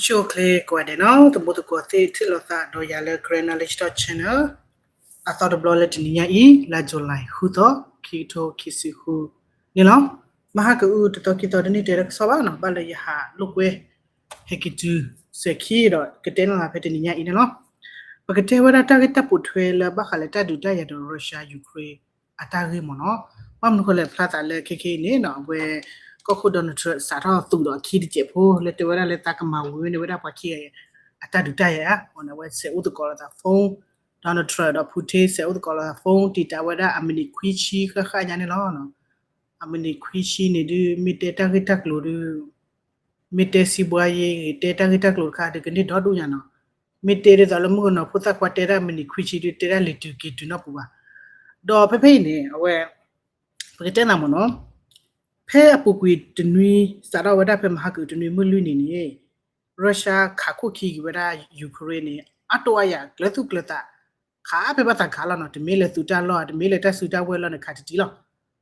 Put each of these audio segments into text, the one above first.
ကၠိၣ်ချ့ကိးဂၤဒဲးနီၤ, သမူသကိးသ့ၣ်ထံၣ်လိာ်သးဒီးယၤလၢ Karen Knowledge Talk Channel အသီတဘျီလၢတနံၤညါအံၤ လါ July ဃုသီ ခံကထိခံဆံဃုန့ၣ်လီၤ. မဟါကအုတသီခံသီတန့ၢ်တဲတၢ်ကစီၣ်ဘၣ်နီၤ, ဘၣ်လၢယဟးလိာ်ကွဲ ဟဲက့ၤတုၤစဲၤခံဒီးကတဲနီၢ်သးဖဲတနံၤညါအံၤန့ၣ်လီၤ. ပကတဲဝဲဒၣ်တၢ်ဂ့ၢ်တၢ်ပိာ်ထွဲလၢဘၣ်ဃးလၢတၢ်ဒုးတၢ်ယၤဒီး Russia Ukraine အတၢ်ဂ့ၢ်မ့ၢ်နီၤ. ဘၣ်မနုၤဃိလဲၣ် ဖျါသးလၢခဲခဲအံၤန့ၣ်နီၤ, အဝဲ ကီၢ်ခိၣ် Donald Trump စးထီၣ်သူးဒီးအခံတစဲးဖိ လၢတဲဝဲဒၣ်လၢသးကမၤဝံၤဝဲန့ၣ်ဝဲဒၣ်ပှၤခံဂၤအတၢ်ဒုးတၢ်ယၤ အတၢ်ဒုးတၢ်ယၤဧါ, အဝဲဆဲးအိၣ်သကိးလိာ်သး phone, Donald Trump ဒီး Putin ဆဲးအိၣ်သကိးလိာ်သး phone တံာ်တာ်ဝဲဒၣ်အမံးနံးခွံဆံဃၣ်ဃၣ်ညါန့ၣ်လီၤ. အမံးနံးခွံဆံန့ၣ်ဒုး မ့ၢ်တဲတၢ်ဂ့ၢ်တၢ်ကျိၤဒုး မ့ၢ်တဲစံးဘှါယ့ တဲတၢ်ဂ့ၢ်တၢ်ကျိၤတခါဒုးကန့ၢ်ဒီဒူၣ်ညါနီၤ. မ့ၢ်တဲဒ်သိးလၢမုၣ်ကနီၤဖိသၣ်ခွါတဲတၢ်မံးနံးခွံဆံဒုး တဲဒၣ်လံၤတုၤက့ၤတုၤနီတပူၤဘၣ်. ဒီးဖဲဖဲအံၤန့ၣ် အဝဲ ပကတဲနၤမ့ၢ်နီၤ, ဖဲအပူၤကွံာ်တနွံ စးထီၣ်ဝဲဒၣ်ဖဲမဟါကတနွံမုၢ်လွံၢ်နံၤန့ၣ် Russia ခးခိၣ်ခံက့ၤဝဲဒၣ် Ukraine န့ၣ် အါတိၢ်အါယၤကျၢၤသူၣ်ကျၢၤသး ခးဖဲဘၣ်သးခးလီၤနီၤ, တမ့ၢ်လၢသုးတၢ်လီၢ် တမ့ၢ်လၢတၢ်စုတၢ်ဝဲၢ်လီၢ်န့ၣ် ခးတံၢ်တံၢ်လီၤ.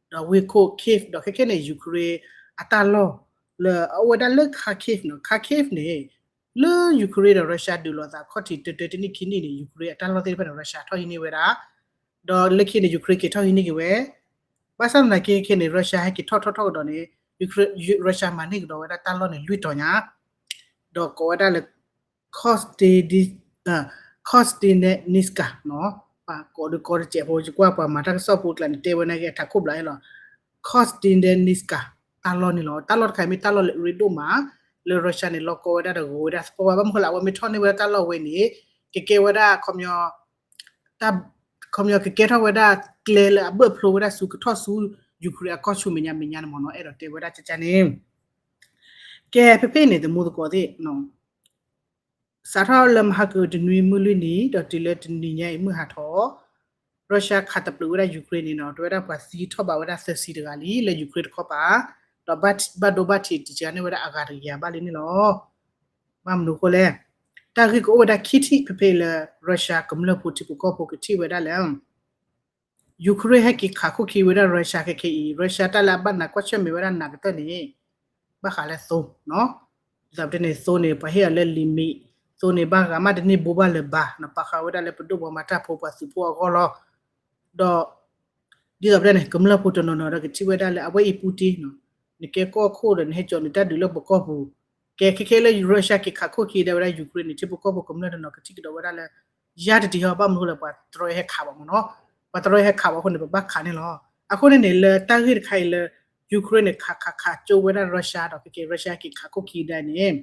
ဒီးဝ့ၢ်ခိၣ် Kyiv ဒီးခဲခဲန့ၣ် Ukraine အတၢ်လီၢ် လၢအအိၣ်ဝဲဒၣ်လၢ Kharkiv နီၤ, Kharkiv န့ၣ် လၢ Ukraine ဒီး Russia ဒုးလိာ်သးခီၣ်ထံးတၢတၢတနံၣ်ခံနံၣ်န့ၣ် Ukraine အတၢ်လီၢ်သ့ၣ်တဖၣ်န့ၣ် Russia ထီၣ်ဟံးန့ၢ်ဝဲဒၣ်, ဒီးလၢခံန့ၣ် Ukraine က့ၤထီၣ်ဟံးန့ၢ်က့ၤဝဲ, ဘၣ်ဆၣ်သနာ်က့ခဲန့ၣ် Russia ဟဲက့ၤထီၣ်ထီၣ်ထီၣ်ကဒီးန့ၣ် Russia မၤန့ၢ်ကဒီးဝဲဒၣ်တၢ်လီၢ်န့ၣ်လွံၢ်တီၤညါ ဒီးကိးဝဲဒၣ်လၢ Kostyantynivka နီၤ, ပှၤကိးဒုးကိးတစဲးဖိ ယကွၢ်ပှၤမၤတၢ်ကစီၣ်ဖိကျါန့ၣ် တဲဝဲနာ်က့အထးခိၣ်ဘျးအံၤလီၤ. Kostyantynivka တၢ်လီၢ်န့ၣ်လီၤ. တၢ်လီၢ်တခါအံၤမ့ၢ်တၢ်လီၢ်လၢအရ့ဒိၣ်မး လၢ Russia န့ၣ် လီၤကီဝဲဒၣ်ဒီးဂီၤဝဲဒၣ်သပှၢ်ပှၢ်, ဘၣ်မနုၤဃိလဲၣ် အဝဲမ့ၢ်ထီၣ်န့ၢ်ဝဲဒၣ်တၢ်လီၢ်ဝဲန့ၣ် ကကဲဝဲဒၣ်ခီပညီ ခီပညီကကဲထီၣ်ဝဲဒၣ်ကျဲလၢအဘၢၣ်ဖျိဝဲဒၣ်ဆူကထီၣ်ဆူ Ukraine အကီၢ်ဆူမဲာ်ညါမဲာ်ညါန့ၣ်မ့ၢ်နီၤ, အဲၣ်ဒိးတဲဝဲဒၣ်ကကန့ၣ်. ကဲ ဖဲဖဲန့ၣ် သမူသကိးသ့ၣ် စးထီၣ်လၢမဟါကတနွံမုၢ်လွံၢ်နံၤ ဒီးတုၤလၢတနံၤညါအံၤမုၢ်ဟးထီၣ် Russia ခးသပျုးဝဲဒၣ် Ukraine န့ၣ်နီၤ, တဲဝဲဒၣ်ပှၤသံထီၣ်ဘးဝဲဒၣ်သၢဆံတဂၤလံ လၢ Ukraine တခီပၤ, ဒီးဘၣ်ဒိဘၣ်ထံးတစှၤန့ၢ်ဝဲဒၣ်အဂၤတကယၤဘၣ်လံန့ၣ်လီၤ. ဘၣ်မနုၤအဃိလဲၣ်, တၢ်ဂ့ၢ်ကအိၣ်ဝဲဒၣ်ခံထံၣ်ဖဲဖဲလၢ Russia ကမျၢၢ်ဖိထံဖိကီၢ်ဖိကထံၣ်ဝဲဒၣ်လၢ Ukraine ဟဲက့ၤခးခိၣ်ခံဝဲဒၣ် Russia ခဲခဲအံၤ Russia တၢ်လၢအဘၣ်နးကွၢ်ဆၢၣ်မဲာ်ဝဲဒၣ်နးကတၢၢ်န့ၣ် ဘၣ်ဃးလၢသိနီၤ, ဒ်သိးပတဲန့ၣ် သိန့ၣ် ပှၤဟ့ၣ်အီၤလၢလံာ်မံး, သိန့ၣ် ဘၣ်ဂၤမးတန့ၢ်ဘိဘၣ်လၢၤဘၣ်နီၤ, ပာ်ဃာ်ဝဲဒၣ်လၢပဒိၣ်ပှၤမၤတၢ်ဖိပှၤသုးဖိအဂီၢ်လီၤ. ဒီး ဒ်သိးပတဲန့ၣ် ကမျၢၢ်ဖိတနီၤနီၤဒီးကထံၣ်ဝဲဒၣ်လၢအဝဲအံၤ Putin နီၤ, နကဲကီၢ်ခိၣ်ဒီးနဟဲကၠီနတၢ်ဒုးလၢပကီၢ်ပူၤ, ကဲခဲခဲလၢ Russia က့ၤခးခိၣ်ခံဒၣ်ဝဲဒၣ် Ukraine န့ၣ် ထံဖိကီၢ်ဖိကမျၢၢ်တနီၤကထံၣ်ကဒီးဝဲဒၣ်လၢ ယါတတံၤဟီ ဘၣ်မနုၤဃိလဲၣ် ပှၤတရီဟဲခးဘၣ်မ့ၢ်နီၤ, ပှၤတရီဟဲခးဘၣ်အဃိန့ၣ် ပဘၣ်ခးန့ၣ်လီၤ. အဃိန့ၣ်န့ၣ် လၢတၢ်ဂ့ၢ်တခါအံၤလၢ Ukraine န့ၣ် ခးခးခးကၠိဝဲဒၣ် Russia ဒီးခဲခဲ Russia က့ၤခးခိၣ်ခံဒၣ်န့ၣ်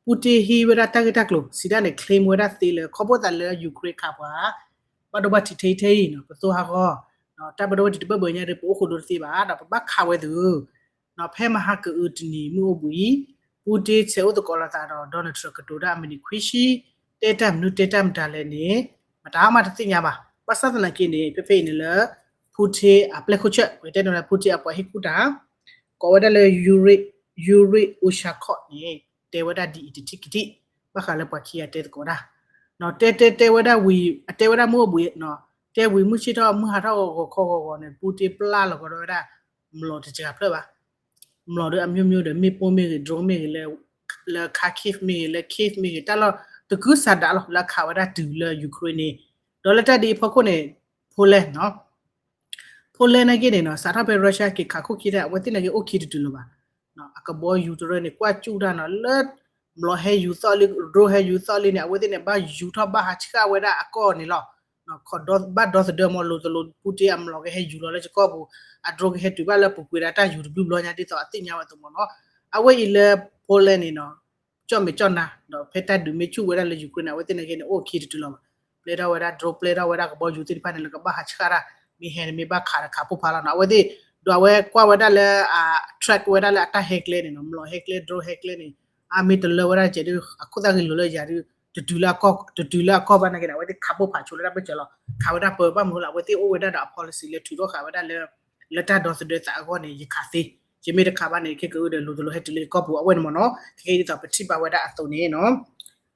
Putin ဟံးဝဲဒၣ်တၢ်ဂ့ၢ်တၢ်ကျိၤ စံးဒၣ်န့ၣ် claim ဝဲဒၣ်သ့လၢ ခီဖျိသးလၢ Ukraine ခးပှၤ ဘၣ်ဒိဘၣ်ထံးထဲအံၤထဲအံၤနီၤ, ပသိဟးဂီၤ, တၢ်ဘၣ်ဒိဘၣ်ထံးတဘၢၣ်ဘၢၣ်ညါဒီး ပအိၣ်ဃိဒိတသ့ဘၣ်, ဒီးပဘၣ်ခးဝဲသ့ၣ်ဧၢ, ဖဲမဟါကအုတနံၤမုၢ်အိၣ်ဘှံးအံၤ Putin ဆဲးအိၣ်သကိးလိာ်သးဒီး Donald Trump ကတိၤဒၣ်အမံးနံးခွံဆံ, တဲတၢ်မနုၤတဲတၢ်မတၤလဲၣ်န့ၣ် မတၤမးတသ့ၣ်ညါဘၣ်. ဘၣ်ဆၣ်သနာ်က့န့ၣ် ဖဲဖဲအံၤန့ၣ်လၢ Putin အပျဲၢ်ခိၣ်ဆၢၣ် ပကတဲန့ၣ်လၢ Putin အပှၤဟ့ၣ်ကူၣ်တၢ် ကိးဝဲဒၣ်လၢ Yuri, Yuri Ushakov န့ၣ် တဲဝဲဒၣ်ဒ်အံၤတထံၣ်ကထံၣ်, ဘၣ်ဃးလၢပှၤခံဂၤတဲသကိးတၢ်, တဲတဲတဲဝဲဒၣ်ဝံၤ အတဲဝဲဒၣ်မုၢ်အိၣ်ဘှံး, တဲဝံၤမုၢ်ဆ့ၣ်ထီၣ်မုၢ်ဟါထီၣ်ဂီၤဂီၤခီဂီၤဂီၤန့ၣ် Putin ပျၢ်လီၤကဒီးဝဲဒၣ် မျိာ်တစှၤဖျၢၣ်ဘၣ်. မျိာ်ဒီးအမျိုးမျိုးဒီး မ့ၣ်ပိၢ်မ့ၢ်ဂ့ၤ drone မ့ၢ်ဂ့ၤ လၢ Kharkiv မ့ၢ်ဂ့ၤ လၢ Kyiv မ့ၢ်ဂ့ၤ တၢ်လီၢ်တကုၤဆးဒးလီၤ လၢအခးဝဲဒၣ်တုၤလၢ Ukraine န့ၣ်, ဒီးလၢတၢ်ဒ်အံၤအဖီခိၣ်န့ၣ် Poland နီၤ, Poland နာ်က့န့ၣ်နီၤ စးထီၣ်ဖဲ Russia က့ၤခးခိၣ်ခံတၢ် အဝဲသ့ၣ်နာ်က့အိၣ်ခံတတုၤလၢၤဘၣ်. အကဘီယူၤတရၢန့ၣ် ကွၢ်စူၣ်တၢ်နီၤ လၢ မျိာ်ဟဲယူၤသီၣ်လံ drone ဟဲယူၤသီၣ်လံန့ၣ် အဝဲသ့ၣ်န့ၣ် ဘၣ်ယူၤထီၣ်ဘၣ်ဟးဆှၣ်ဝဲဒၣ်အကီၢ်န့ၣ်လီၤ. ဘၣ်ဒီသဒၢမ့ၢ်လိၤတလိၤ Putin အမျိာ်ကဟဲယူၤလီၤလၢယကီၢ်ပူၤ, အ drone ကဟဲတုၤဘၣ်လၢပူၤကွံာ်ဒီးတၢ်ယူၤတဘျုးဘျီညါ ဒ်သိးအသ့ၣ်ညါဝဲအသိးမ့ၢ်နီၤ. အဝဲအံၤလၢ Poland န့ၣ်နီၤ ကၠီၣ်မဲာ်ကၠီၣ်နါ ဒီးဖဲတၢ်ဒုးမ့ၢ်ဆူၣ်ဝဲဒၣ်လၢ Ukraine န့ၣ် အဝဲသ့ၣ်နာ်က့န့ၣ် အိၣ်ခံတတုၤလီၤဘၣ်. ပျဲထီၣ်ဝဲဒၣ် drone ပျဲထီၣ်ဝဲဒၣ်ကဘီယူၤသ့ၣ်တဖၣ်န့ၣ် လၢကဘၣ်ဟးဆှၣ်တၢ် မ့ၢ်ဟဲန့ၣ်မ့ၢ်ဘၣ်ခးဒီးခးဖိဖးလီၤနီၤ. အဝဲသ့ၣ် ဒီးအဝဲကွၢ်ဝဲဒၣ်လၢ track ဝဲဒၣ်လၢအတၢ်ဟဲကျဲန့ၣ်နီၤ မျိာ်ဟဲကျဲ drone ဟဲကျဲန့ၣ် အါမ့ၢ်တလၢဝဲဒၣ်ကဲဒုး အခိၣ်သၣ်ဂ့ၤလိာ်လၢယၤဒုး တတုၤလၢအကီၢ်ဘၣ်နာ်က့န့ၣ် အဝဲသ့ၣ်ခးဖိဖးဆိလၢတၢ်ဘၢၣ်စၢၤလီၤ. ခးဝဲဒၣ်ပၢ ဘၣ်မနုၤလၢအဝဲသ့ၣ်အိၣ်ဝဲဒၣ်ဒီးအ policy လၢထုးထီၣ်ဃာ်ဝဲဒၣ်လၢ လၢတၢ်ဒီသဒၢသးအဂီၢ်န့ၣ် ယခးသ့, ယမ့ၢ်တခးဘၣ်န့ၣ် ခဲကအုဒီး လိၤတလိၤဟဲတုၤလၢယကီၢ်ပူၤ အဝဲန့ၣ်မ့ၢ်နီၤ. ခဲကဲဒ်သိးပထံၣ်ဘၣ်ဝဲဒၣ်အသိးန့ၣ်နီၤ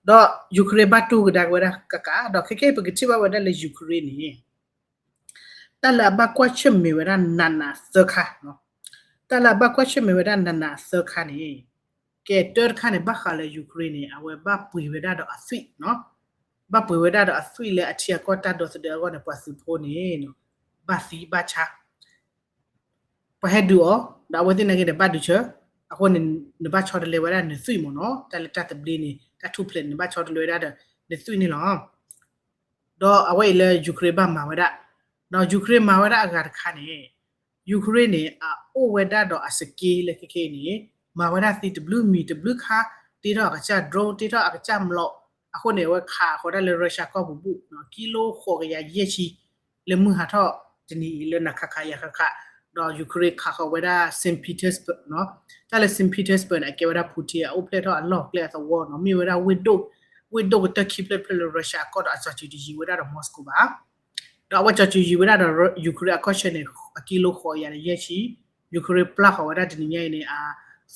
ဒီး Ukraine ဘၣ်တူၢ်ကဒါက့ၤဝဲဒၣ်ကကး ဒီးခဲကဲပကထံၣ်ဘၣ်ဝဲဒၣ်လၢ Ukraine န့ၣ် တၢ်လၢအဘၣ်ကွၢ်ဆၢၣ်မဲာ်ဝဲဒၣ်နးနးသၢခါ, တၢ်လၢအဘၣ်ကွၢ်ဆၢၣ်မဲာ်ဝဲဒၣ်နးနးသၢခါန့ၣ် ကဲတၢ်တခါန့ၣ် ဘၣ်ဃးလၢ Ukraine န့ၣ် အဝဲဘၣ်ပှ့ၤဝဲဒၣ်ဒီးအသွံၣ်နီၤ, ဘၣ်ပှ့ၤဝဲဒၣ်ဒီးအသွံၣ်လၢအထံအကီၢ်တၢ်ဒီသဒၢအဂီၢ်န့ၣ် ပှၤသုးဖိန့ၣ် ဘၣ်သံဘၣ်ဆါ ပှၤဟဲဒုးအီၤ ဒီးအဝဲသ့ၣ်နာ်က့န့ၣ် ဘၣ်ဒုးဆၢ, အဃိန့ၣ် နဘၣ်ဆီတလဲဝဲဒၣ်နသွံၣ်မ့ၢ်နီၤ, တၢ်လၢတၢ်သဘျ့န့ၣ် တၢ်ထူၣ်ဖျဲးန့ၣ် နဘၣ်ဆီတလဲဝဲဒၣ်ဒီးနသွံၣ်န့ၣ်လီၤ. ဒီးအဝဲအံၤလၢ Ukraine ဘၣ်မၤဝဲဒၣ်, ဒီး Ukraine မၤဝဲဒၣ်အဂၤတခါန့ၣ် Ukraine န့ၣ် အအိၣ်ဝဲဒၣ်ဒီးအ skill လၢခဲခဲအံၤန့ၣ် မၤဝဲဒၣ်သ့တဘျုးမံၤတဘျုးခါ, တ့ထီၣ်အကစၢ် drone တ့ထီၣ်အကစၢ်မျိာ်, အဃိန့ၣ် အဝဲခးဃီၤဒၣ်လၢ Russia ကီၢ်ပူၤဘူၣ် ကံလိဃိးကယၤယဲၢ်ဆံ လၢမုၢ်ဟါထီၣ်တနံၤအံၤလၢနၤ ခးခးယၤခးခး, ဒီး Ukraine ခးဃီၤဝဲဒၣ် Saint Petersburg နီၤ, တၢ်လၢ Saint Petersburg န့ၣ် အကဲဝဲဒၣ် Putin အအိၣ်ဖျဲၣ်ထီၣ်အလီၢ်ကျဲအသဝီနီၤ, မ့ၢ်ဝဲဒၣ် ဝ့ၢ်ဒိၣ်ကတၢၢ်ခံဖျၢၣ်တဖျၢၣ်လၢ Russia အကီၢ်ဒီးအကၠီၤစုၤတယံၤဝဲဒၣ်ဒီး Moscow ဘၣ် ဒီးအဝဲကၠီၤစုၤယံၤဝဲဒၣ်ဒီး Ukraine အကီၢ်ဆၢန့ၣ် အကံလိဃိးကယၤဒီးယဲၢ်ဆံ, Ukraine ပျၢ်ဃီၤဝဲဒၣ်တနံၤညါအံၤန့ၣ် အ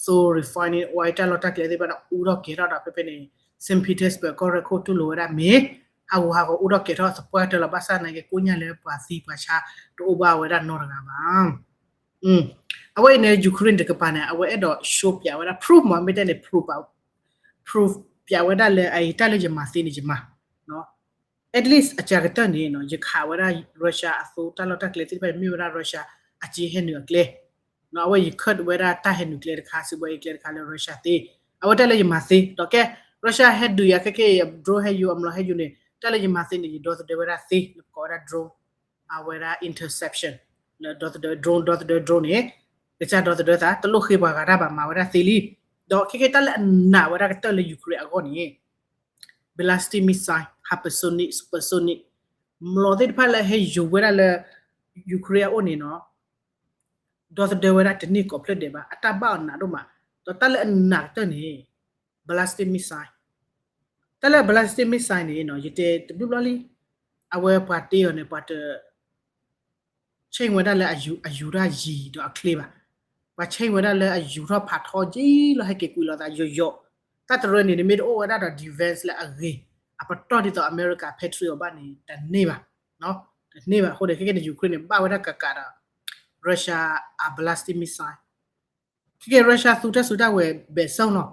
Sool refinery oil တၢ်လီၢ်တၢ်ကျဲသ့ၣ်တဖၣ်န့ၣ် အူထီၣ်ကဲၤထီၣ်ဒီးဖဲဖဲန့ၣ် Saint Petersburg ကီၢ်ရဲၣ်ခိၣ်တူၢ်လိာ်ဝဲဒၣ်မ့ၢ် ဟးဂူာ်ဟးဂီၤအူထီၣ်ကဲၤထီၣ်သပှၢ်တၢၢ်လီၤ, ဘၣ်ဆၣ်နာ်က့ကိညၣ်လၢပှၤသံပှၤဆါ တအိၣ်ဘၣ်ဝဲဒၣ်နီတဂၤဘၣ်. အဝဲအံၤန့ၣ် Ukraine တကပၤန့ၣ် အဝဲအဲၣ်ဒိး show ပၠးဝဲဒၣ် proof မ့ၢ်တဲန့ၣ် proof ပၠးဝဲဒၣ်လၢအအံၤတၢ်လၢယမၤသ့န့ၣ်ယမၤ at least အစှၤကတၢၢ်န့ၣ် ယခးဝဲဒၣ် Russia အသိတၢ်လီၢ်တၢ်ကျဲသ့ၣ်တဖၣ်န့ၣ် မ့ၢ်ဝဲဒၣ် Russia အက့ဟဲနုာ်အကျဲ, အဝဲယ cut ဝဲဒၣ်တၢ်ဟဲနုာ်ကျဲတခါ စံးဘှီအကျဲတခါလၢ Russia သ့, အဝဲတၢ်လၢယမၤသ့ ဒီးကဲ Russia ဟဲဒုးယၤခဲခဲအံၤ drone ဟဲယိၤ အမျိာ်ဟဲယိၤန့ၣ် တၢ်လၢယမၤသ့န့ၣ် ယဒီသဒၢဝဲဒၣ်သ့ လၢပကိးဝဲဒၣ် drone အဝဲဒၣ် interception လၢဒီသဒၢ drone ဒီသဒၢ drone န့ၣ် ကစၢ်ဒီသဒၢသး တလိၣ်ဃ့ပှၤဂၤတၢ်ဘၣ် မၤဝဲဒၣ်သ့လံ. ဒီးခဲခဲတၢ်လၢအနာ်ဝဲဒၣ်ကတၢၢ်လၢ Ukraine အဂီၢ်န့ၣ် ballistic missile, hypersonic, supersonic မျိာ်သ့ၣ်တဖၣ်လၢဟဲယိၤဝဲဒၣ်လၢ Ukraine အအိၣ်န့ၣ်နီၤ ဒီသဒၢဝဲဒၣ်တန့ၢ်ကိးဖျၢၣ်ဒဲးဘၣ်, အတၢ်ဘၣ်အီၤနးဒိၣ်မး, ဒီးတၢ်လၢအနာ်ကတၢၢ်န့ၣ် ballistic missile, တၢ်လၢ ballistic missile န့ၣ်နီၤ ယတဲတဘျုးဘျီလံ, အဝဲပှၤတ့အီၤန့ၣ် ပှၤတ change ဝဲဒၣ်လၢအယူၤထီၣ်ယံၤဒီးအချ့ဘၣ်, ပှၤ change ဝဲဒၣ်လၢအယူၤထီၣ်ဖးထီယံၤလီၤ ဟဲက့ၤကွံာ်လိာ်သးယိာ်ယိာ်, တၢ်တရၢန့ၣ် နမ့ၢ်တအိၣ်ဝဲဒၣ်ဒီး defense လၢအဂ့ၤ အပတီၢ်ဒ်သိး America Patriot ဘၣ်န့ၣ် တန့ၢ်ဘၣ်, တန့ၢ်ဘၣ်. အဃိန့ၣ် ခဲကနံၣ် Ukraine န့ၣ် ဘၣ်ဝဲဒၣ်ကးကးဒီး Russia အ ballistic missile ခဲကနံၣ် Russia သူတၢ်စုတၢ်ဝဲၤ ဘဲးစၢ်နီၤ,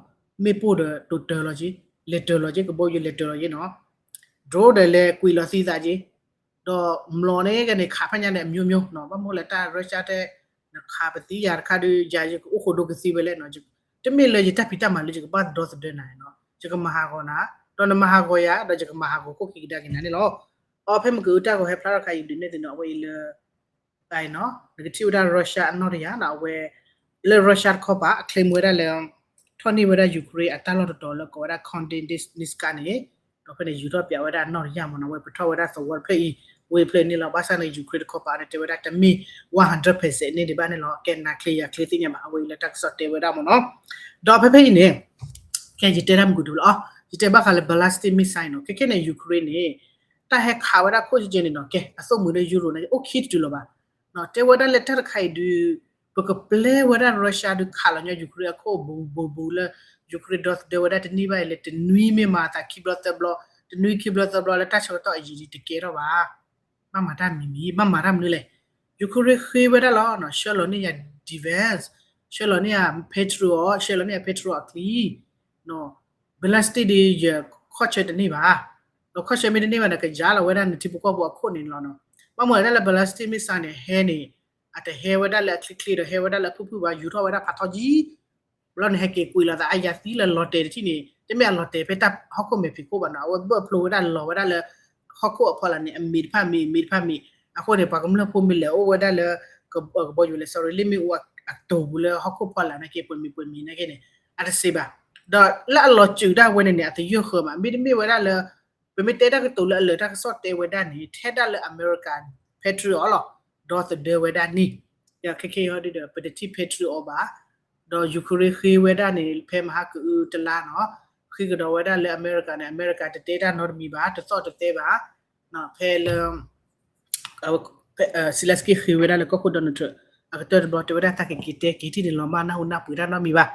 မ့ၣ်ပိၢ်ဒီးတိၤတၢၤလီၤက့, လဲၤတၢၤလီၤက့, ကဘီယူၤလဲၤတၢၤလီၤက့နီၤ, drone ဒီးလဲၤကွံာ်လီၤသံသးက့, ဒီးမျိာ်န့ၣ်ကဲန့ၣ် ခးဖဲညါန့ၣ် အမျိုးမျိုးနီၤ, ဘၣ်မနုၤလၢတၢ် Russia တဲ နခးပသံယၤတခါဒီး ယၤယကအိၣ်ဃိဒိကသ့ဝဲလဲၣ်နီၤ, တမ့ၢ်လၢယတၢ်ဖံးတၢ်မၤလၢယကဘၣ်ဒီသဒၢနၤနီၤ, ယကမၤဟးဂီၤနၤ, ဒီးနမၤဟးဂီၤယၤ ဒီးယကမၤဟးဂီၤခိၣ်ခံကဒါက့ၤနၤန့ၣ်လီၤ. အဖဲမုၢ်ကတၢၢ်တခါ ဟဲဖျါထီၣ်တခါ ယဒုးနဲၣ်သုနီၤ အဝဲအံၤလၢ နကထံၣ်ဝဲဒၣ် Russia အနီၢ်တယၤနီၤ, အဝဲ လၢ Russia တခီပၤ အ claim ဝဲဒၣ်လၢ ထီၣ်န့ၢ်ဝဲဒၣ် Ukraine အတၢ်လီၢ်တတီၤလၢကိးဝဲဒၣ် Kondynivka န့ၣ်, ဒီးဖဲန့ၣ် ယူၤထီၣ်ပၠးဝဲဒၣ်အနီၢ်တယၤမ့ၢ်နီၤ, အဝဲပထီၣ်ဝဲဒၣ်သဝီတဖျၢၣ်အံၤ ဝ့ၢ်ဖျၢၣ်န့ၣ်လီၤ. ဘၣ်ဆၣ်န့ၣ် Ukraine တခီပၤန့ၣ် တဲဝဲဒၣ်တမ့ၢ် one hundred percent န့ၣ်ဒံးဘၣ်န့ၣ်လီၤ. ကဲနၤချ့ယၤချ့သ့ၣ်ညါဘၣ်, အဝဲအံၤလၢတၢ်ကစီၣ်တဲဝဲဒၣ်မ့ၢ်နီၤ. ဒီးဖဲဖဲအံၤန့ၣ် ကဲယတဲတၢ်မုၢ်ကဒုလီၤ, ယတဲဘၣ်ဃးလၢ ballistic missile နီၤ, ခဲကနံၣ်န့ၣ် Ukraine န့ၣ် တၢ်ဟဲခးဝဲဒၣ်ခိၣ်ကဲကဲန့ၣ်နီၤ, ကဲအသိၣ်မှံၤလၢ Europe န့ၣ် အိၣ်ခံတတုၤလီၤဘၣ်. တဲဝဲဒၣ်လၢတၢ်တခါအံၤဒုး ပကပျဲဝဲဒၣ် Russia ဒုးခးလီၤညီ Ukraine အခိၣ်ဘူးဘူးဘူးလၢ Ukraine ဒီသဒၢဝဲဒၣ်တန့ၢ်ဘၣ်အံၤလၢ တနွံမ့ၢ်မၤသးခံဘျီသၢဘျီ, တနွံခံဘျီသၢဘျီလၢတၢ်ဆၢကတီၢ်အယံာ်ဒံးတကဲထီၣ်ဘၣ်. ဘၣ်မၤတၢ်မံၤမံၤ, ဘၣ်မၤတၢ်မနုၤလဲၣ်. Ukraine ဃ့ဝဲဒၣ်လီၤ, ဆှၢလီၤန့ၢ်ယၤ defense, ဆှၢလီၤန့ၢ်ယၤ Patriot, ဆှၢလီၤန့ၢ်ယၤ Patriot အချံ ballistic ဒ်ယခီၣ်ဆၢတန့ၢ်ဘၣ်, ဒီးခီၣ်ဆၢမ့ၢ်တန့ၢ်ဘၣ်န့ၣ် ကယါလီၤဝဲဒၣ်နထံဖိကီၢ်ဖိအခိၣ်န့ၣ်လီၤနီၤ. ဘၣ်မနုၤဒၣ်လၢ ballistic missile န့ၣ် ဟဲန့ၣ် အတဟဲဝဲဒၣ်လၢအချ့ချ့ဒီး ဟဲဝဲဒၣ်လၢအဖုၣ်ဖုၣ်ဘၣ်, ယူၤထီၣ်ဝဲဒၣ်ဖးထီယံၤ ဘျီန့ၣ် ဟဲက့ၤကွံာ်လိာ်သးအယၤသံလၢလီၤတဲာ်တထံၣ်န့ၣ် တမ့ၢ်အလီၤတဲာ်ဖဲတၢ်ဟီၣ်ခိၣ်မဲာ်ဖံးခိၣ်ဘၣ်နီၤ, အဝဲဘၢၣ်ဖျိဝဲဒၣ်လီၤဝဲဒၣ်လၢ ဟီၣ်ခိၣ်အဖီလာ်န့ၣ် အမံၤတဖၣ်မံၤ အမံၤတဖၣ်မံၤ, အဃိန့ၣ် ပှၤကမျၢၢ်ဖိမ့ၢ်လဲၤအိၣ်ဝဲဒၣ်လၢ ကဘီယူၤလဲၤ sorry လ့ၣ်မ့ၣ်အူအတိၤပူၤလၢဟီၣ်ခိၣ်ဖီလာ်နာ်က့ ပှဲၤမံၤပှဲၤမံၤနာ်က့န့ၣ် အတစံးဘၣ်. ဒီးလၢအလီၤစုာ်ဒၣ်ဝဲန့ၣ်န့ၣ် အတယၢၢ်ဃၢၤမး မ့တမ့ၢ်ဝဲဒၣ်လၢ ပမ့ၢ်တဲတၢ်ကတိၤလၢအလၢာ်တၢ်ကစီၣ်တဲဝဲဒၣ်န့ၣ် ထဲဒၣ်လၢအမဲရကၤ Patriot အီၤလီၤ, ဒီသဒၢဝဲဒၣ်န့ၣ်, ခဲခဲအံၤဟီဒ်ဒီး ပတထံၣ် Patriot အီၤဘၣ်, ဒီး Ukraine ဃ့ဝဲဒၣ်န့ၣ် ဖဲမဟါကအုတလါနီၤ, ဃ့ကဒီးဝဲဒၣ်လၢအမဲရကၤန့ၣ် အမဲရကၤတတဲတၢ်နီတမံၤဘၣ်, တသီၣ်တသဲဘၣ်, ဖဲလၢ Zelensky ဃ့ဝဲဒၣ်လၢကီၢ်ခိၣ် Donald Trump အကတၢၢ်တဘျီ တဲဝဲဒၣ်သးကက့ၤတဲက့ၤထံၣ်န့ၣ် လီၤမၢ်နၢ်ဟူနၢ်ပှ့ၤတၢ်နီတမံၤဘၣ်.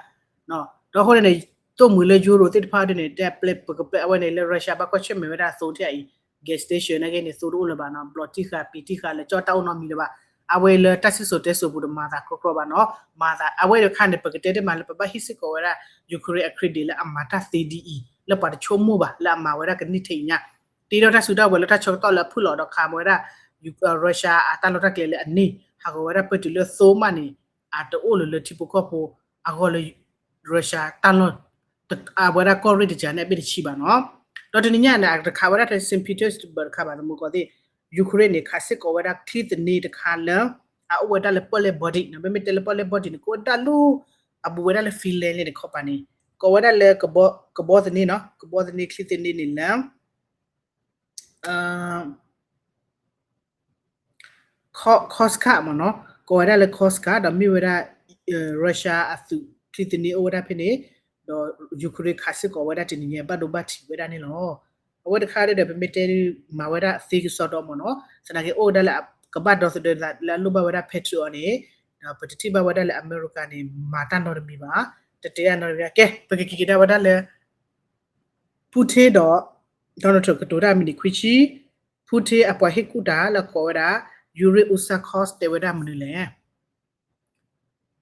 ဒီးအဃိန့ၣ်န့ၣ် သိၣ်မှံၤလၢ Euro သ့ၣ်တဖၣ်ဒ်န့ၣ် တဲပျဲပကပျဲအဝဲန့ၣ်လၢ Russia ဘၣ်ကွၢ်ဆၢၣ်မဲာ်ဝဲဒၣ်သိထံၣ်အံၤ gas station နာ်က့န့ၣ် သိတအိၣ်လၢၤဘၣ်နီၤ, ဘျီးတံၢ်ဃာ်ပံၤတံၢ်ဃာ်လၢကၠီၣ်တၢ်အိၣ်နီတမံၤလၢၤဘၣ်. အဝဲလၢတၢ်စံၣ်စိၤတဲစိၤပူၤတမၤသးကြီကြီဘၣ်နီၤ, မၤသး အဝဲတခါန့ၣ် ပကတဲတ့ၢ်မးလၢပဘၣ်ဟ့ၣ်စ့ၢ်ကီးဝဲဒၣ် Ukraine အ credit လၢအမၤတၢ်သ့ဒ်အံၤ လၢပှၤတဆိကမိၣ်ဘၣ် လၢအမၤဝဲဒၣ်ကန့ၢ်ထဲအံၤညါ, တ့ထီၣ်တၢ်စုတၢ်ဝဲၤလၢတၢ်ဆၢကတီၢ်လၢအဖုၣ်လီၤဒီးခးဝဲဒၣ် Russia အတၢ်လီၢ်တၢ်ကျဲလၢအန့ၢ် ဟးဂီၤဝဲဒၣ်ပၢၢ်တုၤလၢသိမးန့ၣ် အတအိၣ်လၢၤလၢထံဖိကီၢ်ဖိအဂီၢ်လၢ Russia တၢ်လီၢ် အဝဲဒၣ်ကီၢ်ရ့ၣ်တကးန့ၣ်အဘ့ၣ်တဆံဘၣ်နီၤ. ဒီးတနံၤညါန့ၣ် အတခးဝဲဒၣ်ထဲ Saint Petersburg တခါဘၣ် သမူကီၢ်သ့ၣ် Ukraine န့ၣ် ခးစ့ၢ်ကီးဝဲဒၣ်ချံသန့တခါလၢ အအိၣ်ဝဲဒၣ်လၢပီၣ်လဲၣ် Baltic နီၤ, မ့မ့ၢ်တဲလၢပီၣ်လဲၣ် Baltic န့ၣ် ကအိၣ်ဝဲဒၣ်လၢ အဘူးဝဲဒၣ်လၢ Finland န့ၣ်တခီပၤန့ၣ် ကိးဝဲဒၣ်လၢ ကဘီသန့နီၤ, ကဘီသန့ချံသန့န့ၣ်လၢ Kursk မ့ၢ်နီၤ, ကိးဝဲဒၣ်လၢ Kursk ဒီးမ့ၢ်ဝဲဒၣ် Russia အသုးချံသန့အိၣ်ဝဲဒၣ်ဖဲန့ၣ်, ဒီး Ukraine ခးစ့ၢ်ကီးဝဲဒၣ်တနံၤညါ ဘၣ်ဒိဘၣ်ထံးဝဲဒၣ်န့ၣ်လီၤ. အဝဲတခါဒီး ပမ့ၢ်တဲဒ်မၤဝဲဒၣ်သ့ကစီဒီမ့ၢ်နီၤ, သနာ်က့အိၣ်ဝဲဒၣ်လၢ ကဘၣ်ဒီသဒၢလၢအလိၣ်ဘၣ်ဝဲဒၣ် Patriot အီၤန့ၣ်, ဒီးပတထံၣ်ဘၣ်ဝဲဒၣ်လၢအမဲရကၤန့ၣ် မၤတၢ်နီတမံၤဘၣ်, တတဲတၢ်နီတမံၤဘၣ်. ကဲ ပကက့ၤကဒါဝဲဒၣ်လၢ Putin ဒီး Donald Trump ကတိၤတၢ်မံးနံးခွံဆံ, Putin အပှၤဟ့ၣ်ကူၣ်တၢ်လၢကိးဝဲဒၣ် Yuri Ushakov တဲဝဲဒၣ်မနုၤလဲၣ်.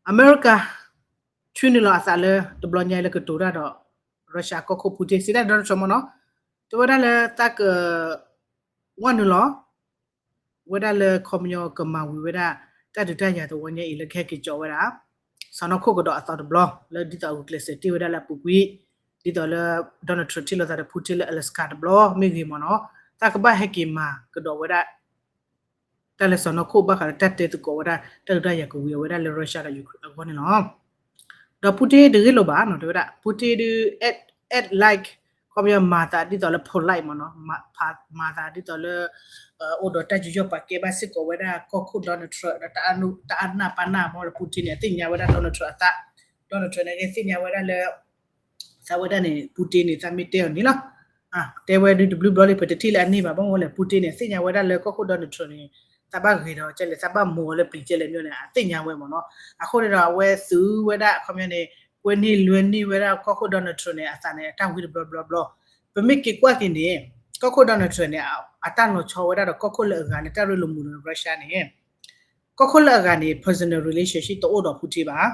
အမဲရကၤ ဆွံနုာ်လီၤအသးလၢတဘျီညါအံၤလၢကတိၤတၢ်ဒီး Russia ကီၢ်ခိၣ် Putin စံးဒၣ် Donald Trump မ့ၢ်နီၤ, တဲဝဲဒၣ်လၢသးက ဝဲနုာ်လီၤ ဝဲဒၣ်လၢခီပညီကမၤဝံၤဝဲဒၣ် တၢ်ဒုးတၢ်ယၤသဝီညါအံၤလၢကဟဲက့ၤကၠီဝဲဒၣ် စီၢ်နီၤခိၣ်ကဒီးအသီတဘျီ လၢဒ်သိးအဂုာ်ကျဲးစၢးတ့ၢ်ဝဲဒၣ်လၢအပူၤကွံာ်, ဒ်သိးလၢ Donald Trump ထံၣ်လိာ်သးဒီး Putin လၢ Alaska တဘျီမ့ၢ်ဂ့ၤမ့ၢ်နီၤ, သးကဘၣ်ဟဲက့ၤမၤကဒီးဝဲဒၣ် တၢ်လၢစီၢ်နီၤခိၣ်ဘၣ်ဃးလၢတၢ်တဲသကိးဝဲဒၣ် တၢ်ဒုးတၢ်ယၤကဝံၤအဝဲဒၣ်လၢ Russia ဒီး Ukraine အဂီၢ်န့ၣ်လီၤ. ဒီး Putin တဂ့ၢ်လိာ်ဘၣ်နီၤ တဲဝဲဒၣ် Putin ဒုး act, act like ခီပညီမၤသးဒ်သိးလၢ polite မ့ၢ်နီၤ, မၤသးဒ်သိးလၢ အိၣ်ဒီးတၢ်ယူးယီၣ်ပာ်ကဲဘၣ်စ့ၢ်ကီးဝဲဒၣ်ကီၢ်ခိၣ် Donald Trump ဒီး တၢ်အနၢ်ပၢၢ်နၢ်မ့ၢ်လၢ Putin န့ၣ် အသ့ၣ်ညါဝဲဒၣ် Donald Trump အသး, Donald Trump န့ၣ်ကသ့ၣ်ညါဝဲဒၣ်လၢ သးဝဲဒၣ်န့ၣ် Putin န့ၣ် သးမ့ၢ်တဲအီၤန့ၣ်လီၤ. တဲဝဲဒုးတဘျုးဘျီလံ ပတထံၣ်လၢအန့ၢ်ဘၣ် ဘၣ်မနုၤလဲၣ် Putin န့ၣ် အသ့ၣ်ညါဝဲဒၣ်လၢကီၢ်ခိၣ် Donald Trump န့ၣ် သးဘၣ်ဂ့ၤဒီးကဲလဲၣ် သးဘၣ်မိၤအီၤလၢပျံၤကဲလဲၣ်မ့ၢ်န့ၣ် အသ့ၣ်ညါဝဲမ့ၢ်နီၤ. အဃိန့ၣ်ဒီး အဝဲသုးဝဲဒၣ် ခီပညီန့ၣ် ကွဲန့ၢ်လွဲန့ၢ်ဝဲဒၣ်ကီၢ်ခိၣ် Donald Trump န့ၣ် အသးန့ၣ် အတၢ်ဝံတဘျီဘျီဘျီ. ပမ့ၢ်က့ၤကွၢ်က့ၤန့ၣ် ကီၢ်ခိၣ် Donald Trump န့ၣ် အတၢ်လီၤဆီဝဲဒၣ်ဒီးကီၢ်ခိၣ်လၢအဂၤလၢတၢ်ရ့လိာ်မုာ်လိာ် Russia န့ၣ် ကီၢ်ခိၣ်လၢအဂၤန့ၣ် personal relationship တအိၣ်ဒီး Putin ဘၣ်.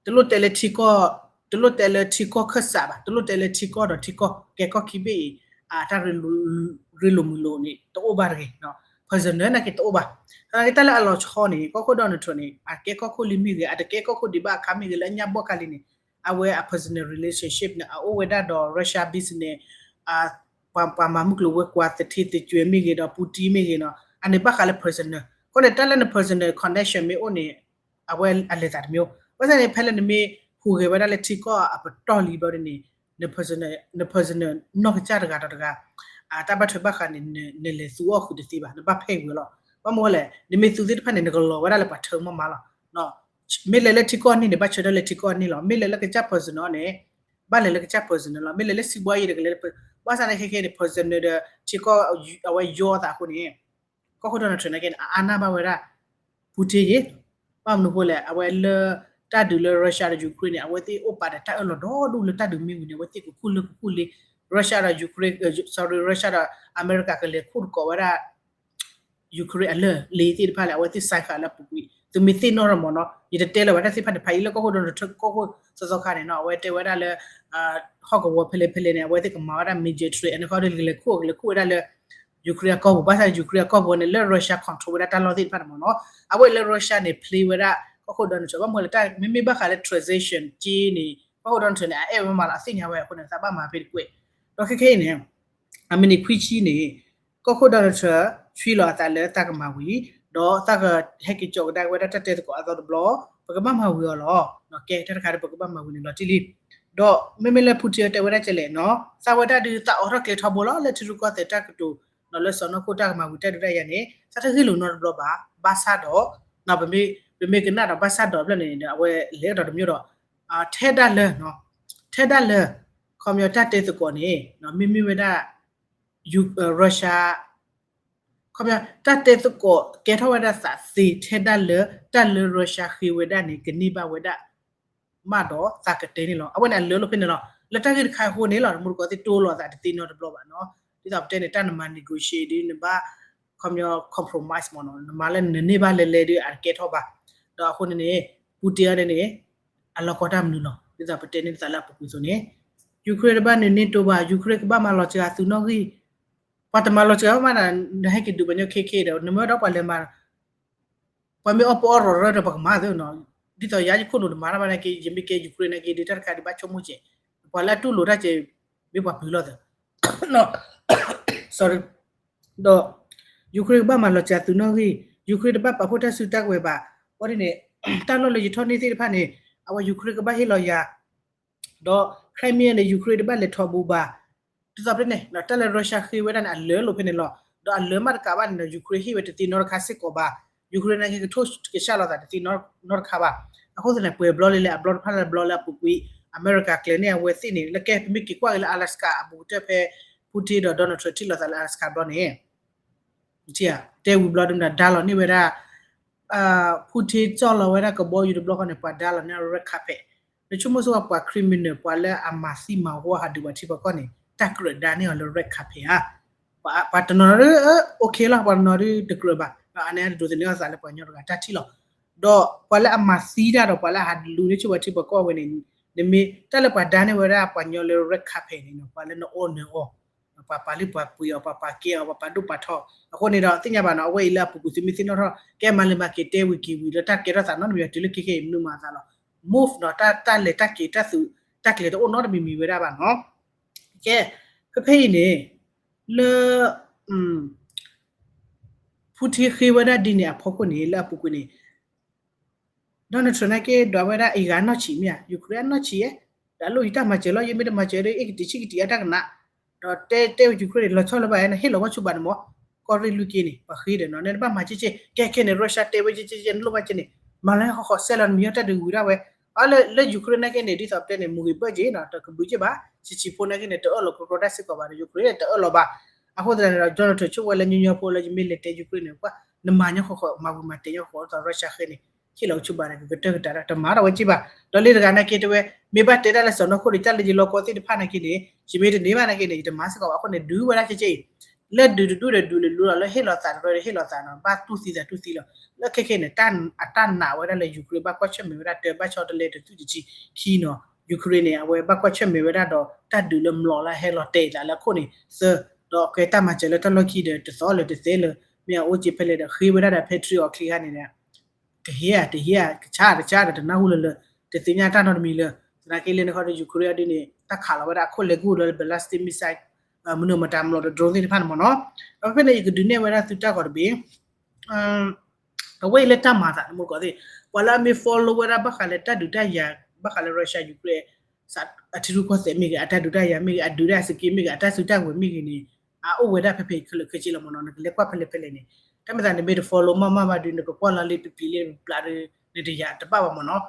တလိၣ်တဲလၢထံကီၢ်, တလိၣ်တဲလၢထံကီၢ်ခၢၣ်စးဘၣ်, တလိၣ်တဲလၢထံကီၢ်ဒီးထံကီၢ် ကဲကီၢ်ခံဘ့ၣ်အံၤ အတၢ်ရ့လိာ်မုာ်လိာ်န့ၣ် တအိၣ်ဘၣ်တဂ့ၤ, personal နာ်က့တအိၣ်ဘၣ်. သနာ်က့တၢ်လၢအလီၤဆီန့ၣ် ကီၢ်ခိၣ် Donald Trump န့ၣ် အကဲကီၢ်ခိၣ်လံမ့ၢ်ဂ့ၤ အတကဲကီၢ်ခိၣ်ဒံးဘၣ်အခါမ့ၢ်ဂ့ၤ လၢအညၣ်ဘီၣ်ခါလံန့ၣ် အဝဲအ personal relationship န့ၣ် အအိၣ်ဝဲဒၣ်ဒီး Russia business ပှၤမၤမုၢ်ကျိၤဝဲၤကွာ်သထ့သကွဲၤမ့ၢ်ဂ့ၤဒီး Putin မ့ၢ်ဂ့ၤနီၤ အန့ၣ်ဘၣ်ဃးလၢ personal. အဃိန့ၣ် တၢ်လၢန personal connection မ့ၢ်အိၣ်န့ၣ် အဝဲအလဲၤသးတမံၤ, ဘၣ်ဆၣ်န့ၣ် ဖဲလၢနမ့ၢ်ဟူးဂဲၤဝဲဒၣ်လၢထံကီၢ်အပတီၢ်လံဘျီဒ်န့ၣ် န personal, န personal နီၢ်ကစၢ်တဂၤဒီးတဂၤ အတၢ်ဘၣ်ထွဲဘၣ်ဃးန့ၣ် နလဲၤသူအီၤဃုာ်တသ့ဘၣ်, နဘၣ်ဖဲးဝံၤလီၤ. ဘၣ်မနုၤလဲၣ် နမ့ၢ်သူသ့ၣ်တဖၣ်န့ၣ် နကလီၤဝဲဒၣ်လၢပှၤထၢမးမးလီၤ. မ့ၢ်လဲၤလၢထံကီၢ်န့ၣ်န့ၣ် ဘၣ်ဆၢထၢၣ်လၢထံကီၢ်န့ၣ်လီၤ. မ့ၢ်လဲၤလၢကစၢ် personal န့ၣ် ဘၣ်လဲၤလၢကစၢ် personal လီၤ. မ့ၢ်လဲၤလၢစံးဘှါယံၤတကလဲၤလၢ ဘၣ်ဆၣ်န့ၣ်ခဲခဲန့ၣ် personal ဒီးထံကီၢ်အဝဲယီသးအဃိန့ၣ် ကီၢ်ခိၣ် Donald Trump နာ်က့န့ၣ် အအါနၢ်ဘၣ်ဝဲဒၣ် Putin ယ့ၣ်. ဘၣ်မနုၤအဃိလဲၣ် အဝဲလၢတၢ်ဒုးလၢ Russia ဒီး Ukraine န့ၣ် အဝဲသ့ၣ်အိၣ်ပာ်ဒီးတၢ်အၢၣ်လီၤဒီဒူၣ်လၢတၢ်ဒုးမ့ၢ်ဝံၤန့ၣ် အဝဲသ့ၣ်ကခူၣ်လၢကခူၣ်လ့ Russia ဒီး Ukraine, sorry, Russia ဒီးအမဲရကၤကလဲၤခူၣ်တကိးဝဲဒၣ် Ukraine အလၢၢ်လ့သ့ၣ်တဖၣ်လၢအဝဲသ့ၣ် sign ဃာ်လၢအပူၤကွံာ် သုမ့ၢ်သ့ၣ်နီၣ်ထီၣ်မ့ၢ်နီၤ ယတတဲလၢၤဘၣ်တၢ်သ့ၣ်တဖၣ်န့ၣ် ဖးယံာ်လၢကီၢ်ခိၣ် Donald Trump ကီၢ်ခိၣ်သီသီခါန့ၣ်နီၤ အဝဲတဲဝဲဒၣ်လၢ ဟီၣ်ကဝီၤဖဲလဲၣ်ဖဲလဲၣ်န့ၣ် အဝဲသ့ၣ်ကမၤဝဲဒၣ် military အန့ၣ်ခီဒီးကလဲၤခူၣ် ကလဲၤခူၣ်ဝဲဒၣ်လၢ Ukraine အကီၢ်ပူၤ ဘၣ်ဆၣ် Ukraine အကီၢ်ပူၤန့ၣ် လၢ Russia control ဝဲဒၣ်တၢ်လီၢ်သ့ၣ်တဖၣ်န့ၣ်မ့ၢ်နီၤ အဝဲလၢ Russia န့ၣ် play ဝဲဒၣ်ကီၢ်ခိၣ် Donald Trump ဘၣ်မနုၤလဲၣ် တၢ်မ့မ့ၢ်ဘၣ်ဃးလၢ transition က့န့ၣ် ကီၢ်ခိၣ် Donald Trump န့ၣ် အအဲၣ်ဝဲမးလီၤ အသ့ၣ်ညါဝဲအဃိန့ၣ် သးဘၣ်မၤဖဲတကွဲး ဒီးခဲခဲအံၤန့ၣ် အမံးနံးခွံဆံန့ၣ် ကီၢ်ခိၣ် Donald Trump ဆွံလီၤအသးလၢသးကမၤဝံၤ ဒီးသးကဟဲက့ၤကၠီကဒါက့ၤဝဲဒၣ်တၢ်တဲသကိးအသီတဘျီ ပကဘၣ်မၤဝံၤအီၤလီၤ. ကဲ တၢ်တခါဒီးပကဘၣ်မၤဝံၤန့ၣ်လီၤတံၢ်လံ. ဒီးမ့မ့ၢ်လၢ Putin တဲဝဲဒၣ်ကဲလဲၣ်နီၤ သးဝဲဒၣ်ဒုးသးအိးထီၣ်ကျဲထီဘိလီၤ လၢထံရူၢ်ကီၢ်သဲးတၢ်ကတိၤ ဒီးလၢစီၢ်နီၤခိၣ်တၢ်ကမၤဝံၤတၢ်ဒုးတၢ်ယၤန့ၣ် သးတဂ့ၢ်လိာ်နီတဘျီဘၣ်. ဘၣ်ဆၣ်ဒီး ပမ့ၢ်ကနၣ်ဒီးဘၣ်ဆၣ်ဒီးဖျၢၣ်န့ၣ်ဒီး အဝဲလဲၤဒီးတမံၤဒီး ထဲဒၣ်လၢ ထဲဒၣ်လၢ ခီပညီတၢ်တဲသကိးန့ၣ် မ့မ့ၢ်ဝဲဒၣ် Russia ခီပညီ တၢ်တဲသကိးကဲထီၣ်ဝဲဒၣ်သးသ့ထဲဒၣ်လၢ တၢ်လၢ Russia ဃ့ဝဲဒၣ်န့ၣ် ကန့ၢ်ဘၣ်ဝဲဒၣ် မးဒီးသးကတဲန့ၣ်လီၤ. အဝဲန့ၣ်အလၢလိာ်ဖဲန့ၣ်လီၤ. လၢတၢ်ဂ့ၢ်တခါအဃိန့ၣ်လီၤ တမူတကိးသ့ၣ်တိလိာ်အသးတသ့နီတဘျီဘၣ်နီၤ. ဒ်သိးပတဲန့ၣ် တၢ်နမၤ negotiate ဒ်နဘၣ် ခီပညီ compromise မ့ၢ်နီၤ, နမၤလၢနန့ၢ်ဘၣ်လဲၤလဲၤဒီးအတကဲထီၣ်ဘၣ်. ဒီးအဃိန့ၣ်န့ၣ် Putin န့ၣ်န့ၣ် အလီၤကီတၢ်မနုၤလီၤ. ဒ်သိးပတဲန့ၢ်သးလၢအပူၤကွံာ်အသိးန့ၣ် Ukraine တဘၣ်နုာ် NATO ဘၣ်, Ukraine ကဘၣ်မၤလီၤစှၤအသုးနီၣ်ဂံၢ်, ပှၤတမၤလီၤစှၤဘၣ်မးနီၤ, နဟဲက့ၤဒုးပှၤကညီခဲခဲဒီး နမ့ၢ်ဝဲဒီးပှၤလဲၤမၤ ပှၤမ့ၢ်အီၣ်ပအီၣ်ရီၤရီၤဒီးပကမၤသ့နီၤ, ဒ်သိးယၤယခိၣ်နူာ်တမၤတၢ်ဘၣ်နာ်က့ ယမ့ၢ်ကဲ Ukraine နာ်က့ ဒုးတၢ်တခါဒုးဘၣ်ဆိကမိၣ်ကဲး, ပှၤလၢအတူၢ်လိာ်တၢ်ကဲး မ့ၢ်ပှၤပှ့ၤလီၤသၢ ဒီး Ukraine ကဘၣ်မၤလီၤစှၤသုးနီၣ်ဂံၢ်, Ukraine တဘၣ်ပာ်ဖှိၣ်တၢ်စုတၢ်ကဝဲၤဘၣ်, အဃိန့ၣ်န့ၣ် တၢ်လီၢ်လၢယထီၣ်န့ၢ်သ့ၣ်တဖၣ်န့ၣ် အဝဲ Ukraine ကဘၣ်ဟ့ၣ်လီၤယၤ ဒီး Crimea န့ၣ် Ukraine တဘၣ်လဲၤထီၣ်ဘူးဘၣ်. ဒ်သိးဖဲန့ၣ် တၢ်လၢ Russia ဃ့ဝဲဒၣ်န့ၣ် အလၢာ်လိာ်ဖဲန့ၣ်လီၤ. ဒီးအလၢာ်မးတကးဘၣ်န့ၣ်ဒီး Ukraine ဟ့ၣ်ဝဲတသ့နီတခါစ့ၢ်ကီးဘၣ်. Ukraine နာ်က့ ကထိၣ်ကဆှၣ်လိာ်သးတသ့နီတခါဘၣ်. အဃိသတးန့ၣ် ပှဲၤဘျီလံလဲၣ် အဘျီတဖၣ်လၢဘျီလၢအပူၤကွံာ် အမဲရကၤကျဲၤန့ၢ်အဝဲသ့ၣ်န့ၣ် လၢကဲပမ့ၢ်က့ၤကွၢ်က့ၤလၢ Alaska အဘူးကတၢၢ်ဖဲ Putin ဒီး Donald Trump ထံၣ်လိာ်သးလၢ Alaska ဘျီန့ၣ် တဲဝံၤဘျီဒုးမ့ၢ်ဒီး ဒါလီၤန့ၢ်ဝဲဒၣ် Putin ကၠီၣ်လီၤဝဲဒၣ်ကဘီယူၤတဘျီဃီန့ၣ် ပှၤဒါလီၤန့ၢ် red carpet နဆိကမိၣ်ဆိကမိၣ်ပှၤ criminal ပှၤလၢအမၤသံမၤဝီဟးဒုးပှၤထံပှၤကီၢ်န့ၣ် တၢ်ကြၢးဒါန့ၢ်အီၤလၢ red carpet ဧါ. ပှၤတနီၤဒုး OK လီၤ, ပှၤတနီၤဒုးတကြၢးဘၣ်. အန့ၣ်တဒိးသန့ၤအသးလၢပှၤကညီတဂၤတၢ်ထံၣ်လီၤ. ဒီးပှၤလၢအမၤသံတၢ်ဒီးပှၤလၢအဟးလူၤန့ၢ်ဆူၣ်ပှၤထံပှၤကီၢ်ဝဲန့ၣ် နမ့ၢ်တၢ်လၢပှၤဒါန့ၢ်ဝဲဒၣ်ပှၤကညီလၢ red carpet န့ၣ် ပှၤလၢနအီၣ်နၢအီၣ် ပှၤပာ်လုၢ်ပှၤပှ့ၤအီၤ, ပှၤပာ်ကဲအီၤ, ပှၤပာ်ဒိၣ်ပာ်ထီ, အဃိန့ၣ်ဒီးသ့ၣ်ညါဘၣ်နီၤ, အဝဲအံၤလၢအပူၤကွံာ်သုမ့ၢ်သ့ၣ်နီၣ်ထီၣ် ကဲမၤလၢမၤက့ၤတဲဝံၤက့ၤဝံၤလၢတၢ်ကဲထီၣ်သးနီတမံၤ တုၤလၢခဲခဲအံၤမနုၤမၤအသးလီၤ. Move နီၤ, တၢ်လဲၤတၢ်က့ၤတၢ်သုး တၢ်ကျဲၤတအိၣ်နီတမံၤမံၤဝဲဒၣ်ဘၣ်နီၤ. ကဲ, ဖဲဖဲအံၤန့ၣ် လၢ Putin ဃ့ဝဲဒၣ်ဒ်န့ၣ်အဖီခိၣ်န့ၣ် လၢအပူၤကွံာ်န့ၣ် Donald Trump နာ်က့ဒွးဝဲဒၣ်အံၤဂၤနီၢ်ဆံးမ့ၢ်ဧါ, Ukraine အနီၢ်ဆံးဧါ, ဒီးလိၣ်ယတၢ်မၤစၢၤလီၤ, ယမ့ၢ်တမၤစၢၤဒီး အ့ၣ်ကတံၤဆံးကတံၤအတၢ်ကနး, ဒီးတဲတဲဝဲ Ukraine န့ၣ် လီၤဆီလၢၤဘၣ်ဧါ, နဟ့ၣ်လီၤဝဲဆူၣ်ဘၣ်န့ၣ်မ့ၢ်, ကီၢ်ရ့ၣ်လွံၢ်က့န့ၣ် ပှၤဃ့ဒီးနီၤ, နတဘၣ်မၤက့က့, ကဲခဲန့ၣ် Russia တဲဝဲက့က့ နလိၣ်ဘၣ်က့န့ၣ် မၤလၢဟီၣ်ဃီစဲလီၤ နမံၤအီၣ်တၢ်ဒုးဝံၤဒၣ်ဝဲ, အလၢ Ukraine နာ်က့န့ၣ် ဒ်သိးပတဲန့ၣ် မူဂ့ၤဘၢၣ်က့နီၤ, တကဘုးက့ဘၣ်, ဆံးဆံးဖိနာ်က့န့ၣ် တအၢၣ်လီၤကီကီတၢ်စ့ၢ်ကီးဘၣ်ဒီး Ukraine တအၢၣ်လီၤဘၣ်. အဃိသတးန့ၣ်ဒီး Donald Trump ဆိကဝဲလၢညီညီဖိလၢယမ့ၢ်လဲၤတဲ Ukraine န့ၣ် ကွၢ် နမၤညီဃီဃီ မၤဝံၤမၤတဲာ်ညီဃီဃီ ဒ်သိး Russia ဃ့န့ၣ် ဟ့ၣ်လီၤဆူၣ်ဘၣ်န့ၣ် ကကတၢၢ်ကတၢၢ်ဒီး တမၤထီၣ်ဝဲက့ဘၣ်. ဒီးလၢတဂၤနာ်က့တဲဝဲ မ့ၢ်ဘၣ်တဲဒၣ်လၢစီၤနီၢ်ခိၣ်ဒီး တၢ်လၢယလီၤကီသ့ၣ်တဖၣ်နာ်က့န့ၣ် ယမ့ၢ်တန့ၢ်ဘၣ်နာ်က့န့ၣ် ယတမၤစ့ၢ်ကီးဘၣ်. အဃိန့ၣ် ဒုးဝဲဒၣ်ကဲက့အံၤ လၢဒုးတဒူၣ်ဒီးဒုးလၢလူလီၤ လၢဟ့ၣ်လီၤသးတရၢဒီးဟ့ၣ်လီၤသးနီၤ, ဘၣ်တူၢ်သံသးတူၢ်သံလီၤ. လၢခဲခဲန့ၣ် အတၢ်နာ်ဝဲဒၣ်လၢ Ukraine ဘၣ်ကွၢ်ဆၢၣ်မဲာ်ဝဲဒၣ်တၢ်ဘၣ်ဆီတလဲတသုးတဆံခံနီၤ, Ukraine န့ၣ် အဝဲဘၣ်ကွၢ်ဆၢၣ်မဲာ်ဝဲဒၣ်ဒီး တၢ်ဒုးလၢမျိာ်လၢဟဲလီၤတဲာ်သးလၢအခိၣ်န့ၣ်သၢ, ဒီးကဲတၢ်မၤစၢၤလၢတၢ်လီၢ်ခံဒီး တသီလၢတသဲလၢ မ့ၢ်အအိၣ်က့ဖဲလဲၣ်ဒီး ဃ့ဝဲဒၣ်ဒီး Patriot အချံခါန့ၣ်ဒီး ကဟ့ၣ်ဧါတဟ့ၣ်ဧါ ကဆါတဆါဒီး တနၢ်ဟူလၢၤလၢၤ, တသ့ၣ်ညါတၢ်နီတမံၤလၢၤ. သနာ်က့လၢန့ၣ်ဃီဒီး Ukraine အဒ်န့ၣ် တၢ်ခးလီၤဝဲဒၣ်အခိၣ်လဲၤကူၣ်လၢ ballistic missile မနုၤမတၤမျိာ်ဒီး drone သ့ၣ်တဖၣ်န့ၣ်မ့ၢ်နီၤ. ဒီးဖဲဖဲန့ၣ် ယကဒုးနဲၣ်ဝဲဒၣ်သုတၢ်ဂီၤတဘ့ၣ် အဝဲအံၤလၢတၢ်မၤသးတမူတကိးသ့ၣ်, ပှၤလၢအမ့ၢ် follow ဝဲဒၣ်ဘၣ်ဃးလၢတၢ်ဒုးတၢ်ယၤ ဘၣ်ဃးလၢ Russia Ukraine အထံရူၢ်ကီၢ်သဲးမ့ၢ်ဂ့ၤ အတၢ်ဒုးတၢ်ယၤမ့ၢ်ဂ့ၤ အဒုးတၢ်စက့မ့ၢ်ဂ့ၤ အတၢ်စုတၢ်ဝဲၤမ့ၢ်ဂ့ၤန့ၣ် အအိၣ်ဝဲဒၣ်ဖဲဖဲအံၤခဲလၢာ်ခဲဆ့လီၤမ့ၢ်နီၤ. နကလဲၤကွၢ်ဖဲလဲၣ်ဖဲလဲၣ်န့ၣ် တၢ်မ့ၢ်သးနမ့ၢ်တ follow မးမးဘၣ်ဒီး နကကွၢ်လီၤလံပျံၤလံပျါဒီး နတယာ်တဘၣ်ဘၣ်မ့ၢ်နီၤ.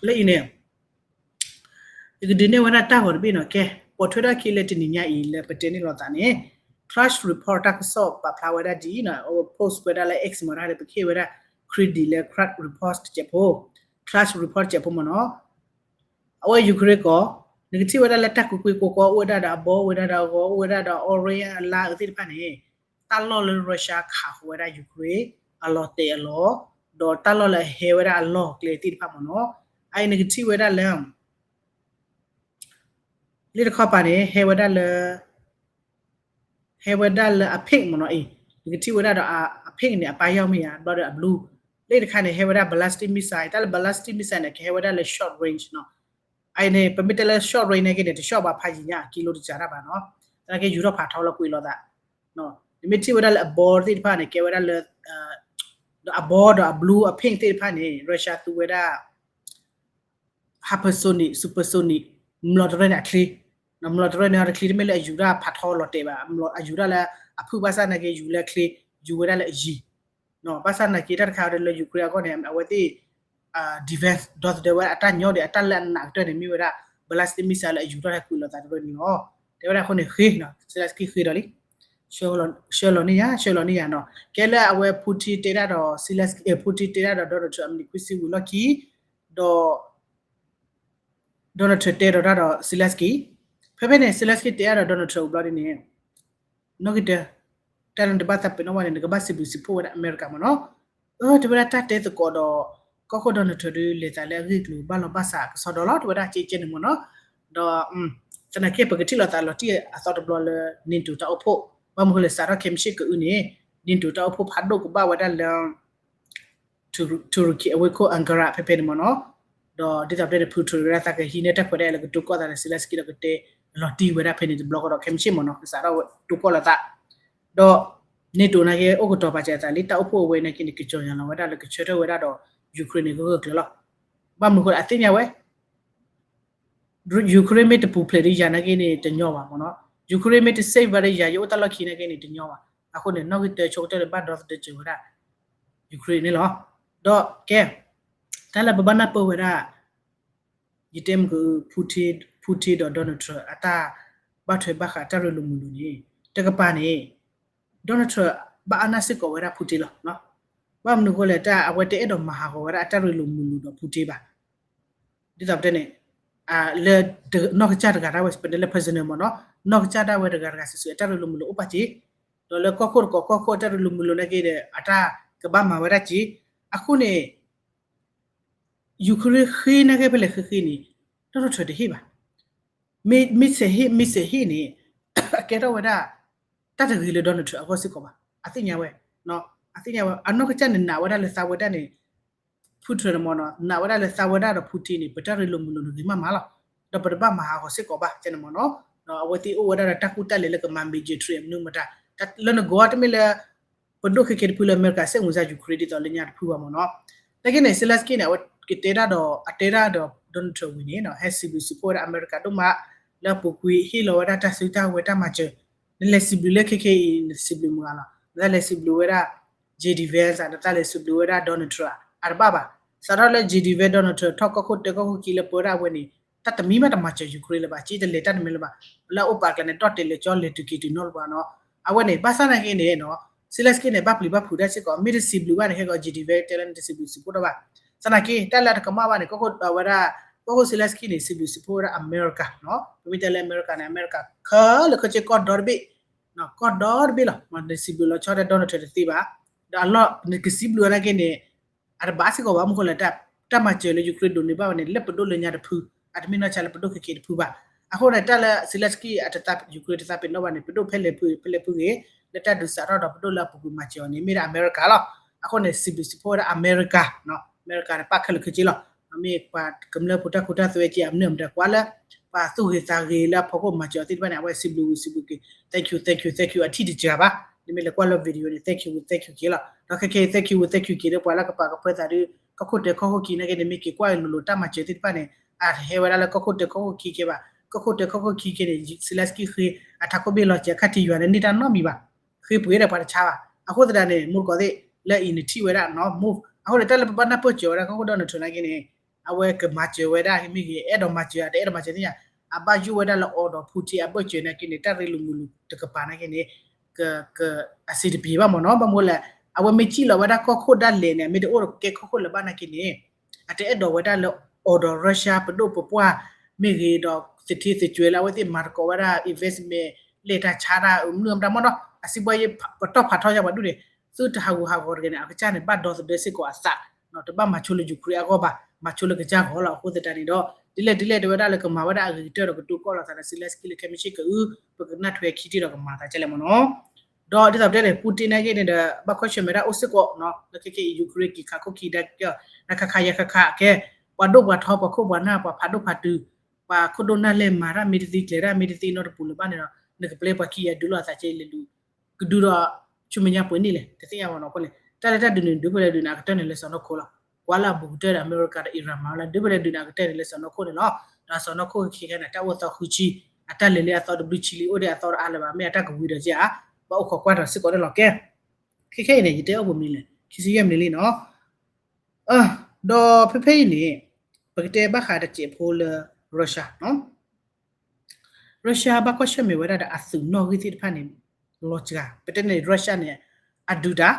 လၢအံၤန့ၣ် ယကဒုးနဲၣ်ဝဲဒၣ်တၢ်ဂီၤတဘ့ၣ်နီၤ. ကဲ ပိာ်ထွဲထီၣ်ခံလၢတနံၤညါအံၤလၢပတဲန့ၢ်လိာ်သးန့ၣ် Clutch Report တၢ်ကစီၣ်ပာ်ဖျါဝဲဒၣ်ဒ်အံၤနီၤ, အဝဲ post ဝဲဒၣ်လၢ X မ့ၢ်ဒၣ်ဒီး ပကဟ့ၣ်ဝဲဒၣ် credit လၢ Clutch Report တစဲးဖိ, Clutch Report တစဲးဖိမ့ၢ်နီၤ. အဝဲ Ukraine ကီၢ် နကထံၣ်ဝဲဒၣ်လၢတၢ်ကွ့ကွ့ကွီကွီ အိၣ်ဝဲဒၣ်ဒီးအဘီ အိၣ်ဝဲဒၣ်ဒီးအဂီၤ အိၣ်ဝဲဒၣ်ဒီး orange အလါအုးသ့ၣ်တဖၣ်န့ၣ် တၢ်လီၢ်လၢ Russia ခးဃီၤဝဲဒၣ် Ukraine အလီၤတဲာ်အလီၢ် ဒီးတၢ်လီၢ်လၢအဟဲဝဲဒၣ်အလီၢ်ကျဲသ့ၣ်တဖၣ်မ့ၢ်နီၤ. အအံၤနကထံၣ်ဝဲဒၣ်လၢ လ့ၣ်တခီပၤန့ၣ် ဟဲဝဲဒၣ်လၢ ဟဲဝဲဒၣ်လၢအ pink မ့ၢ်နီၤအံၤ, နကထံၣ်ဝဲဒၣ်ဒီးအ pink န့ၣ် အပၢ်ယီၢ်မ့ၢ်ဧါ, ဘျီဒီးအ blue, လ့ၣ်တခါန့ၣ် ဟဲဝဲဒၣ် ballistic missile, တၢ်လၢ ballistic missile န့ၣ် ကဟဲဝဲဒၣ်လၢ short range နီၤ. အအံၤန့ၣ် ပမ့ၢ်တဲလၢ short range နာ်က့န့ၣ် တရှီၣ်ဘၣ်ဖးယံာ်ညါ ကံလိတစှၤတၢ်ဘၣ်နီၤ, သနာ်က့ယူၤထီၣ်ဖးထီလၢကွံာ်လိာ်သး, နမ့ၢ်ထံၣ်ဝဲဒၣ်လၢအဘီသ့ၣ်တဖၣ်န့ၣ် ကဲဝဲဒၣ်လၢ ဒီးအဘီဒီးအ blue အ pink သ့ၣ်တဖၣ်န့ၣ် Russia သူဝဲဒၣ် hypersonic, supersonic မျိာ်တရၢန့ၣ်အချ့, မျိာ်တရၢန့ၣ်အချ့ တမ့ၢ်လၢအယူၤတၢ်ဖးထီလီၤတဲာ်ဘၣ်, အယူၤတၢ်လၢအဖုၣ်ဘၣ်ဆၣ်နာ်က့ ယူၤလၢအချ့, ယူၤဝဲဒၣ်လၢအယံၤ, ဘၣ်ဆၣ်နာ်က့ တၢ်တခါဒီးလၢ Ukraine အဂီၢ်န့ၣ် အဝဲသ့ၣ် defense ဒီသဒၢဝဲအတၢ်ညီဒီး အတၢ်လၢအနးကတၢၢ်န့ၣ် မ့ၢ်ဝဲဒၣ် ballistic missile လၢအယူၤထီၣ်ဟဲကွံာ်လိာ်သးတရၢန့ၣ်လီၤ. တဲဝဲဒၣ်အဃိန့ၣ် ဃ့ Zelensky ဃ့ဒီးလံ ဆှၢလီၤန့ၢ်ယၤ ဆှၢလီၤန့ၢ်ယၤနီၤ. ကဲလၢအဝဲ Putin တဲဒၣ်ဒီး Zelensky, Putin တဲဒၣ်ဒီး Donald Trump အမံၤနံၤခွံဆံဝံၤလီၢ်ခံ, ဒီး Donald Trump တဲဒီးတၢ်ဒီး Zelensky, ဖဲဖဲန့ၣ် Zelensky တဲဒၣ်ဒီး Donald Trump ဘျီဒ်န့ၣ် နီၣ်ဂံၢ်တၢ တၢ်လၢနတဘၣ်သးပ့ၤနီၣ်ဘၣ်န့ၣ် နကဘၣ်စံးဘျုးစံးဖှိၣ်ဝဲဒၣ်အမဲရကၤမ့ၢ်နီၤ. အၢ တဲဝဲဒၣ်တၢ်တဲသကိးဒီး ကီၢ်ခိၣ် Donald Trump ဒုးလဲၤသးလၢအဂ့ၢ်အကျိၤဘၣ်လီၤဘၣ်စးကစီဒီလီၤ တဲဝဲဒၣ်ကဲကဲန့ၣ်မ့ၢ်နီၤ. ဒီး သနာ်က့ပကထံၣ်လိာ်သးလီၤတံၢ်အသီတဘျီလၢ NATO တၢ်အိၣ်ဖှိၣ် ဘၣ်မနုၤဃိလဲၣ် စးထီၣ်ခဲမုၢ်ဆ့ၣ်ကအုန့ၣ် NATO တၢ်အိၣ်ဖှိၣ်ဖးဒိၣ်ကဘၣ်ဝဲဒၣ်လၢ Turkey အဝ့ၢ်ခိၣ် Ankara ဖဲဖဲန့ၣ်မ့ၢ်နီၤ. ဒီးဒ်သိးပတဲန့ၣ် Putin ဝဲဒၣ်သးကဟံးန့ၢ်တၢ်ခွဲးတၢ်ယာ်လၢကတိၤကီၢ်သးဒီး Zelensky ဒီးကတဲလီၤတံၢ်ဝဲဒၣ်ဖဲန့ၣ်တဘျီဃီဒီး ခဲမုၢ်ဆ့ၣ်မ့ၢ်နီၤ ကစးထီၣ်ဝဲတိၤကီၢ်လိာ်သး ဒီး NATO နာ်က့ အိၣ်ကတီၤပာ်စၢၤအသးလံ တၢ်အိၣ်ဖှိၣ်အဝဲနာ်က့န့ၣ် ကကြော်ညာလီၤဝဲဒၣ်လၢကဆၢထၢၣ်ဝဲဒၣ်ဒီး Ukraine န့ၣ် ဂၢၢ်ဂၢၢ်ကျၢၤလီၤ. ဘၣ်မနုၤဃိလဲၣ် အသ့ၣ်ညါဝဲ Ukraine မ့ၢ်တပူၤဖျဲးဒီးယၤနာ်က့န့ၣ် တညီဘၣ်မ့ၢ်နီၤ. Ukraine မ့ၢ်တ safe ဘၣ်ဒီးယၤ ယအိၣ်တၢ်လီၢ်ခံနာ်က့န့ၣ် တညီဘၣ်. အဃိန့ၣ် နီၣ်ဂံၢ်တၢဆိကတၢၢ်န့ၣ် ဘၣ်ဒီသဒၢစၢၤဝဲဒၣ် Ukraine န့ၣ်လီၤ. ဒီးကဲ တၢ်လၢပဘၣ်နၢ်ပၢၢ်ဝဲဒၣ် ယတဲမ့ၢ်က Putin, Putin ဒီး Donald Trump အတၢ်ဘၣ်ထွဲဘၣ်ဃးတၢ်ရ့လိာ်မုာ်လိာ်န့ၣ် တကပၤန့ၣ် Donald Trump ဘၣ်အါနၢ်စ့ၢ်ကီးဝဲဒၣ် Putin လီၤ. ဘၣ်မနုၤဃိလဲၣ် တၢ်အဝဲတအဲၣ်ဒိးမၤဟးဂီၤဝဲဒၣ်အတၢ်ရ့လိာ်မုာ်လိာ်ဒီး Putin ဘၣ်. ဒ်သိးပတဲန့ၣ် လၢ နီၢ်ကစၢ်တဂၤဒၣ်ဝဲ ပတဲလၢ personal မ့ၢ်နီၤ နီၢ်ကစၢ်ဒၣ်ဝဲတဂၤတဂၤစုာ်စုာ် အတၢ်ရ့လိာ်မုာ်လိာ်အိၣ်ပာ်က့ၤ ဒီးလၢကီၢ်ခိၣ်တကီၢ် ကီၢ်ခိၣ်အတၢ်ရ့လိာ်မုာ်လိာ်နာ်က့ဒီး အတၢ်ကဘၣ်မၤဝဲဒၣ်က့ၤ အဃိန့ၣ် Ukraine ဃ့နာ်က့ဖဲလဲၣ်ဃ့ဃ့န့ၣ် Donald Trump တဟ့ၣ်ဘၣ်. မ့ၢ်စဲးဟ့ၣ် မ့ၢ်စဲးဟ့ၣ်န့ၣ် အကဲထီၣ်ဝဲဒၣ် တၢ်တဂ့ၤလၢ Donald Trump အဂီၢ်စ့ၢ်ကီးဘၣ်. အသ့ၣ်ညါဝဲ အသ့ၣ်ညါဝဲ အနီၢ်ကစၢ်န့ၣ်နာ်ဝဲဒၣ်လၢသးဝဲဒၣ်န့ၣ် Putin န့ၣ်မ့ၢ်နီၤ နာ်ဝဲဒၣ်လၢသးဝဲဒၣ်ဒီး Putin န့ၣ် ပတၢ်ရ့လိာ်မုာ်လိာ်န့ၣ်ဂ့ၤမးမးလီၤ. ဒီးပတဘၣ်မၤဟးဂီၤစ့ၢ်ကီးဘၣ် ကဲန့ၣ်မ့ၢ်နီၤ. အဝဲသ့ၣ်အိၣ်ဝဲဒၣ်ဒီးတၢ်ကူၣ်တၢ်လဲၤလၢကမၤ major trade မနုၤမတၤ လၢနဂီၢ်တမ့ၢ်လၢ ပဒိၣ်ခဲကဲတဖုလၢအမဲရကၤစဲၣ်မုာ်စၢ် Ukraine ဒ်သိးလၢညါတဖုဘၣ်မ့ၢ်နီၤ. နာ်က့န့ၣ် Zelensky န့ၣ် အဝဲကတဲဒၣ်ဒီး အတဲဒၣ်ဒီး Donald Trump ဝံၤန့ၣ် ဟဲစံးဘျုးစံးဖှိၣ်ဝဲဒၣ်အမဲရကၤဒိၣ်မး လၢအပူၤကွံာ်ဟ့ၣ်လီၤဝဲဒၣ်တၢ်စုတၢ်ဝဲၤတၢ်မၤစၢၤ နလဲၤစံးဘျုးလၢခဲခဲအံၤ နစံးဘျုးမုာ်ဂၤလီၤ. နတၢ်လဲၤစံးဘျုးဝဲဒၣ် JD Vance နတၢ်လဲၤစံးဘျုးဝဲဒၣ် Donald Trump အတဘၣ်ဘၣ်. စးထီၣ်လၢ JD Vance Donald Trump ထီၣ်ကီၢ်ခိၣ်တဲကီၢ်ခိၣ်ခံလၢပၢဝဲဒၣ်အဝဲန့ၣ် တၢ်တမံၤမးတမၤစၢၤ Ukraine လၢၤဘၣ် က့တလဲၤတၢ်တမံၤလၢၤဘၣ်. လၢအအိၣ်ပာ်ကျဲန့ၣ် ဒီၣ်တဲာ်လဲၤကၠီလဲၤတုၤက့ၤတုၤနီတပှၤနီၤ. အဝဲန့ၣ် ဘၣ်ဆၣ်နာ်က့န့ၣ် Zelensky န့ၣ် ဘၣ်ပျံၤဘၣ်ဖုးတၢ်စ့ၢ်ကီး မ့ၢ်တစံးဘျုးဘၣ်န့ၣ် ခဲကီး JD Vance တဲလၢနတစံးဘျုးစံးဖှိၣ် တဘၣ်. သနာ်က့ တၢ်လၢအတကမၣ်ဘၣ်န့ၣ် ကီၢ်ခိၣ်ဝဲဒၣ် ကီၢ်ခိၣ် Zelensky န့ၣ် စံးဘျုးစံးဖှိၣ်ဝဲဒၣ်အမဲရကၤနီၤ. ပမ့ၢ်တဲလၢအမဲရကၤန့ၣ် အမဲရကၤခဲလၢာ်ခဲဆ့ကီၢ်ဒီတဘ့ၣ် ကီၢ်ဒီတဘ့ၣ်လီၤ. နစံးဘျုးလီၤဆီဒၣ် Donald Trump တသ့ဘၣ်. ဒီးအလီၢ်နကစံးဘျုးနာ်က့န့ၣ် အတဘၣ်စ့ၢ်ကီးဘၣ် မနုၤဃိလဲၣ် တၢ်မၤစၢၤလၢ Ukraine ဒိးန့ၢ်ဘၣ်ဝဲန့ၣ် လၢပဒိၣ်လၢညါတဖု အတမ့ၢ်နီၢ်ဆါလၢပဒိၣ်ခဲကဲတဖုဘၣ်. အဃိန့ၣ် တၢ်လၢ Zelensky အတသး Ukraine တသးပ့ၤနီၣ်ဘၣ်န့ၣ် ပဒိၣ်ဖဲလဲၣ်ဖု ဖဲလဲၣ်ဖုဂ့ၤ လၢတၢ်ဒုးစးထီၣ်ဒီးပဒိၣ်လၢအပူၤကွံာ်မၤစၢၤအီၤန့ၣ် မ့ၢ်ဒၣ်အမဲရကၤလီၤ. အဃိန့ၣ် စံးဘျုးစံးဖှိၣ်ဝဲဒၣ်အမဲရကၤ အမဲရကၤန့ၣ် ပၣ်ခဲလၢာ်ခဲဆ့လီၤ. မ့ၢ်ပှၤကမျၢၢ်ဖိတၢ်ခိတၢ်သွဲက့ အမနုၤမတၤကွၢ်လၢ ပှၤသူၣ်ဂ့ၤသးဂ့ၤလၢအဖီခိၣ်မၤစၢၤအီၤသ့ၣ်တဖၣ်န့ၣ် အဝဲစံးဘျုးဝံၤစံးဘျုးက့ၤ thank you thank you thank you အထံၣ်တစှၤဘၣ်. နမ့ၢ်လဲၤကွၢ်လၢ video န့ၣ် thank you thank you က့လီၤ. ဒီးခဲကဲ thank you thank you က့ဒီးပှၤလၢကပာ်ကဖၢသးဒီး ကီၢ်ခိၣ်တဲာ်ကီၢ်ခိၣ်ခံနာ်က့န့ၣ် မ့ၢ်က့ၤကွၢ်လိၤလိၤတၢ်မၤစၢၤသ့ၣ်တဖၣ်န့ၣ် အတဟဲဝဲဒၣ်လၢကီၢ်ခိၣ်တဲာ်ကီၢ်ခိၣ်ခံကဲဘၣ်. ကီၢ်ခိၣ်တဲာ်ကီၢ်ခိၣ်ခံကဲန့ၣ် Zelensky ဃ့အထးခိၣ်ဘ့ၣ်လီၤစဲၤ အခါထံယွၤန့ၣ် န့ၢ်တၢ်နီတမံၤဘၣ်. ဃ့ပှ့ၤဒီးပှၤတဆါဘၣ်. အဃိသတးန့ၣ် မူတကိးသ့ၣ် လၢအံၤနထံၣ်ဝဲဒၣ်နီၤ move အဃိန့ၣ် တၢ်လၢပဘၣ်နၢ်ပၢၢ်စၢၤဝဲဒၣ် ကီၢ်ခိၣ် Donald Trump နာ်က့န့ၣ် အဝဲကမၤစၢၤဝဲဒၣ်မ့ၢ်ဂ့ၤ အဲၣ်ဒိးမၤစၢၤ တအဲၣ်ဒိးမၤစၢၤသ့ၣ်ညါ အဘၣ်ယိၣ်ဝဲဒၣ်လၢအီၤဒီး Putin အဘၢၣ်စၢၤနာ်က့န့ၣ် တၢ်ရ့လိာ်မုာ်လိာ်တကပၤနာ်က့န့ၣ် က က အဆင်တပြေဘၣ်မ့ၢ်နီၤ. ဘၣ်မနုၤလဲၣ် အဝဲမ့ၢ်စံၣ်လီၤဝဲဒၣ်ကီၢ်ခိၣ်ဒၣ်လဲာ်န့ၣ် မ့ၢ်တအိၣ်ဒီးကဲကီၢ်ခိၣ်လၢၤဘၣ်နာ်က့န့ၣ် အတအဲၣ်ဒိးဝဲဒၣ်လၢအီၤဒီး Russia ပဒိၣ်ပပှၢ်မ့ၢ်ဂ့ၤဒီး သထ့သကွဲးလၢအဝဲသ့ၣ်မၤသကိးဝဲဒၣ် investment လဲၤတၢ်ဆါတၢ် မနုၤမတၤမ့ၢ်နီၤ အစံးဘှါယဲ ပတီၢ်ဖးထီၣ်ယါပှၤဒူၣ်န့ၣ် သုတဟးဂူာ်ဟးဂီၤတဂ့ၤန့ၣ် အကစၢ်န့ၣ် ဘၣ်ဒီသဒၢစ့ၢ်ကီးအသး တဘၣ်မၤဆိလၢ Ukraine အဂီၢ်ဘၣ် မၤဆိလၢကစၢ်ဂီၢ်လီၤ. အဃိသတးန့ၣ်ဒီး ဒ်လဲၣ်ဒ်လဲၣ်တဲဝဲဒၣ်လၢကမၤဝဲဒၣ်အဂ့ၤကတၢၢ်ဒီးကတိၤကီၢ်လိာ်သးဒီး Zelensky လၢခဲမုၢ်ဆ့ၣ်ကအု ပကနၢ်ထွဲခံထံၣ်ဒီးကမၤသးကဲလဲၣ်မ့ၢ်နီၤ. ဒီးဒ်သိးပတဲန့ၣ် Putin နာ်က့န့ၣ်ဒီး ဘၣ်ကွၢ်ဆၢၣ်မဲာ်ဒၣ်အိၣ်စ့ၢ်ကီးနီၤ လၢခဲကဲအံၤ Ukraine က့ၤခးခိၣ်ခံဒါက့ၤ နခးခးယဲခးခးကဲ ပှၤဒိၣ်ပှၤထီပှၤခိၣ်ပှၤနၢ်ပှၤဖးဒိၣ်ဖးတုၤ ပှၤခိၣ်ဒိၣ်နၢ်လဲၢ်မၤတၢ်မ့ၢ်တသ့ကျဲၤတၢ်မ့ၢ်တသ့နီတပူၤလၢၤဘၣ်န့ၣ်ဒီး နကပျဲပှၤခံဂၤဒုးလိာ်အသးကဲလဲၤလူၤ ကဒုးဒီး ဆူမဲာ်ညါပှဲၤနံၣ်လဲၣ် တသ့ၣ်ညါဘၣ်နီၤ. အဃိန့ၣ် တၢ်လၢတၢ်ဒုးန့ၣ် ဒုးဖဲလဲၣ်ဒုးန့ၣ် အကတၢၢ်န့ၣ်လၢစီၤနီၢ်ခိလီၤ. ကွၢ်လၢအဘူးကတၢၢ်ဒီး အမဲရကၤဒီး Iran မၤဝဲလၢ ဒုးဖဲလဲၣ်ဒုးန့ၣ် အကတၢၢ်န့ၣ်လၢစီၤနီၢ်ခိန့ၣ်လီၤ. ဒီးစီၤနီၢ်ခိခဲကဲန့ၣ် တၢ်အိၣ်သီဃုဆံ အတၢ်လဲၤလၢအသီတဘျုးဆံလံ အိၣ်ဒံးအသီတအါလၢၤဘၣ် မ့ၢ်အတၢ်ကဝံၤဒီးကဲဧါ ဘၣ်အိၣ်ခိးကွၢ်ဒီးစ့ၢ်ကီးန့ၣ်လီၤ. ကဲ ခဲခဲအံၤန့ၣ် ယတဲအီၣ်ပူၤမနုၤလဲၣ် ခံဆံယဲၢ်မံးနံးလံနီၤ. ဒီးဖဲဖဲအံၤန့ၣ် ပကတဲဘၣ်ဃးတစဲးဖိလၢ Russia နီၤ. Russia ဘၣ်ကွၢ်ဆၢၣ်မဲာ်ဝဲဒၣ်ဒီးအသုးနီၣ်ဂံၢ်သ့ၣ်တဖၣ်န့ၣ် လီၤစှၤ ပတဲန့ၣ် Russia န့ၣ် အဒုးတၢ်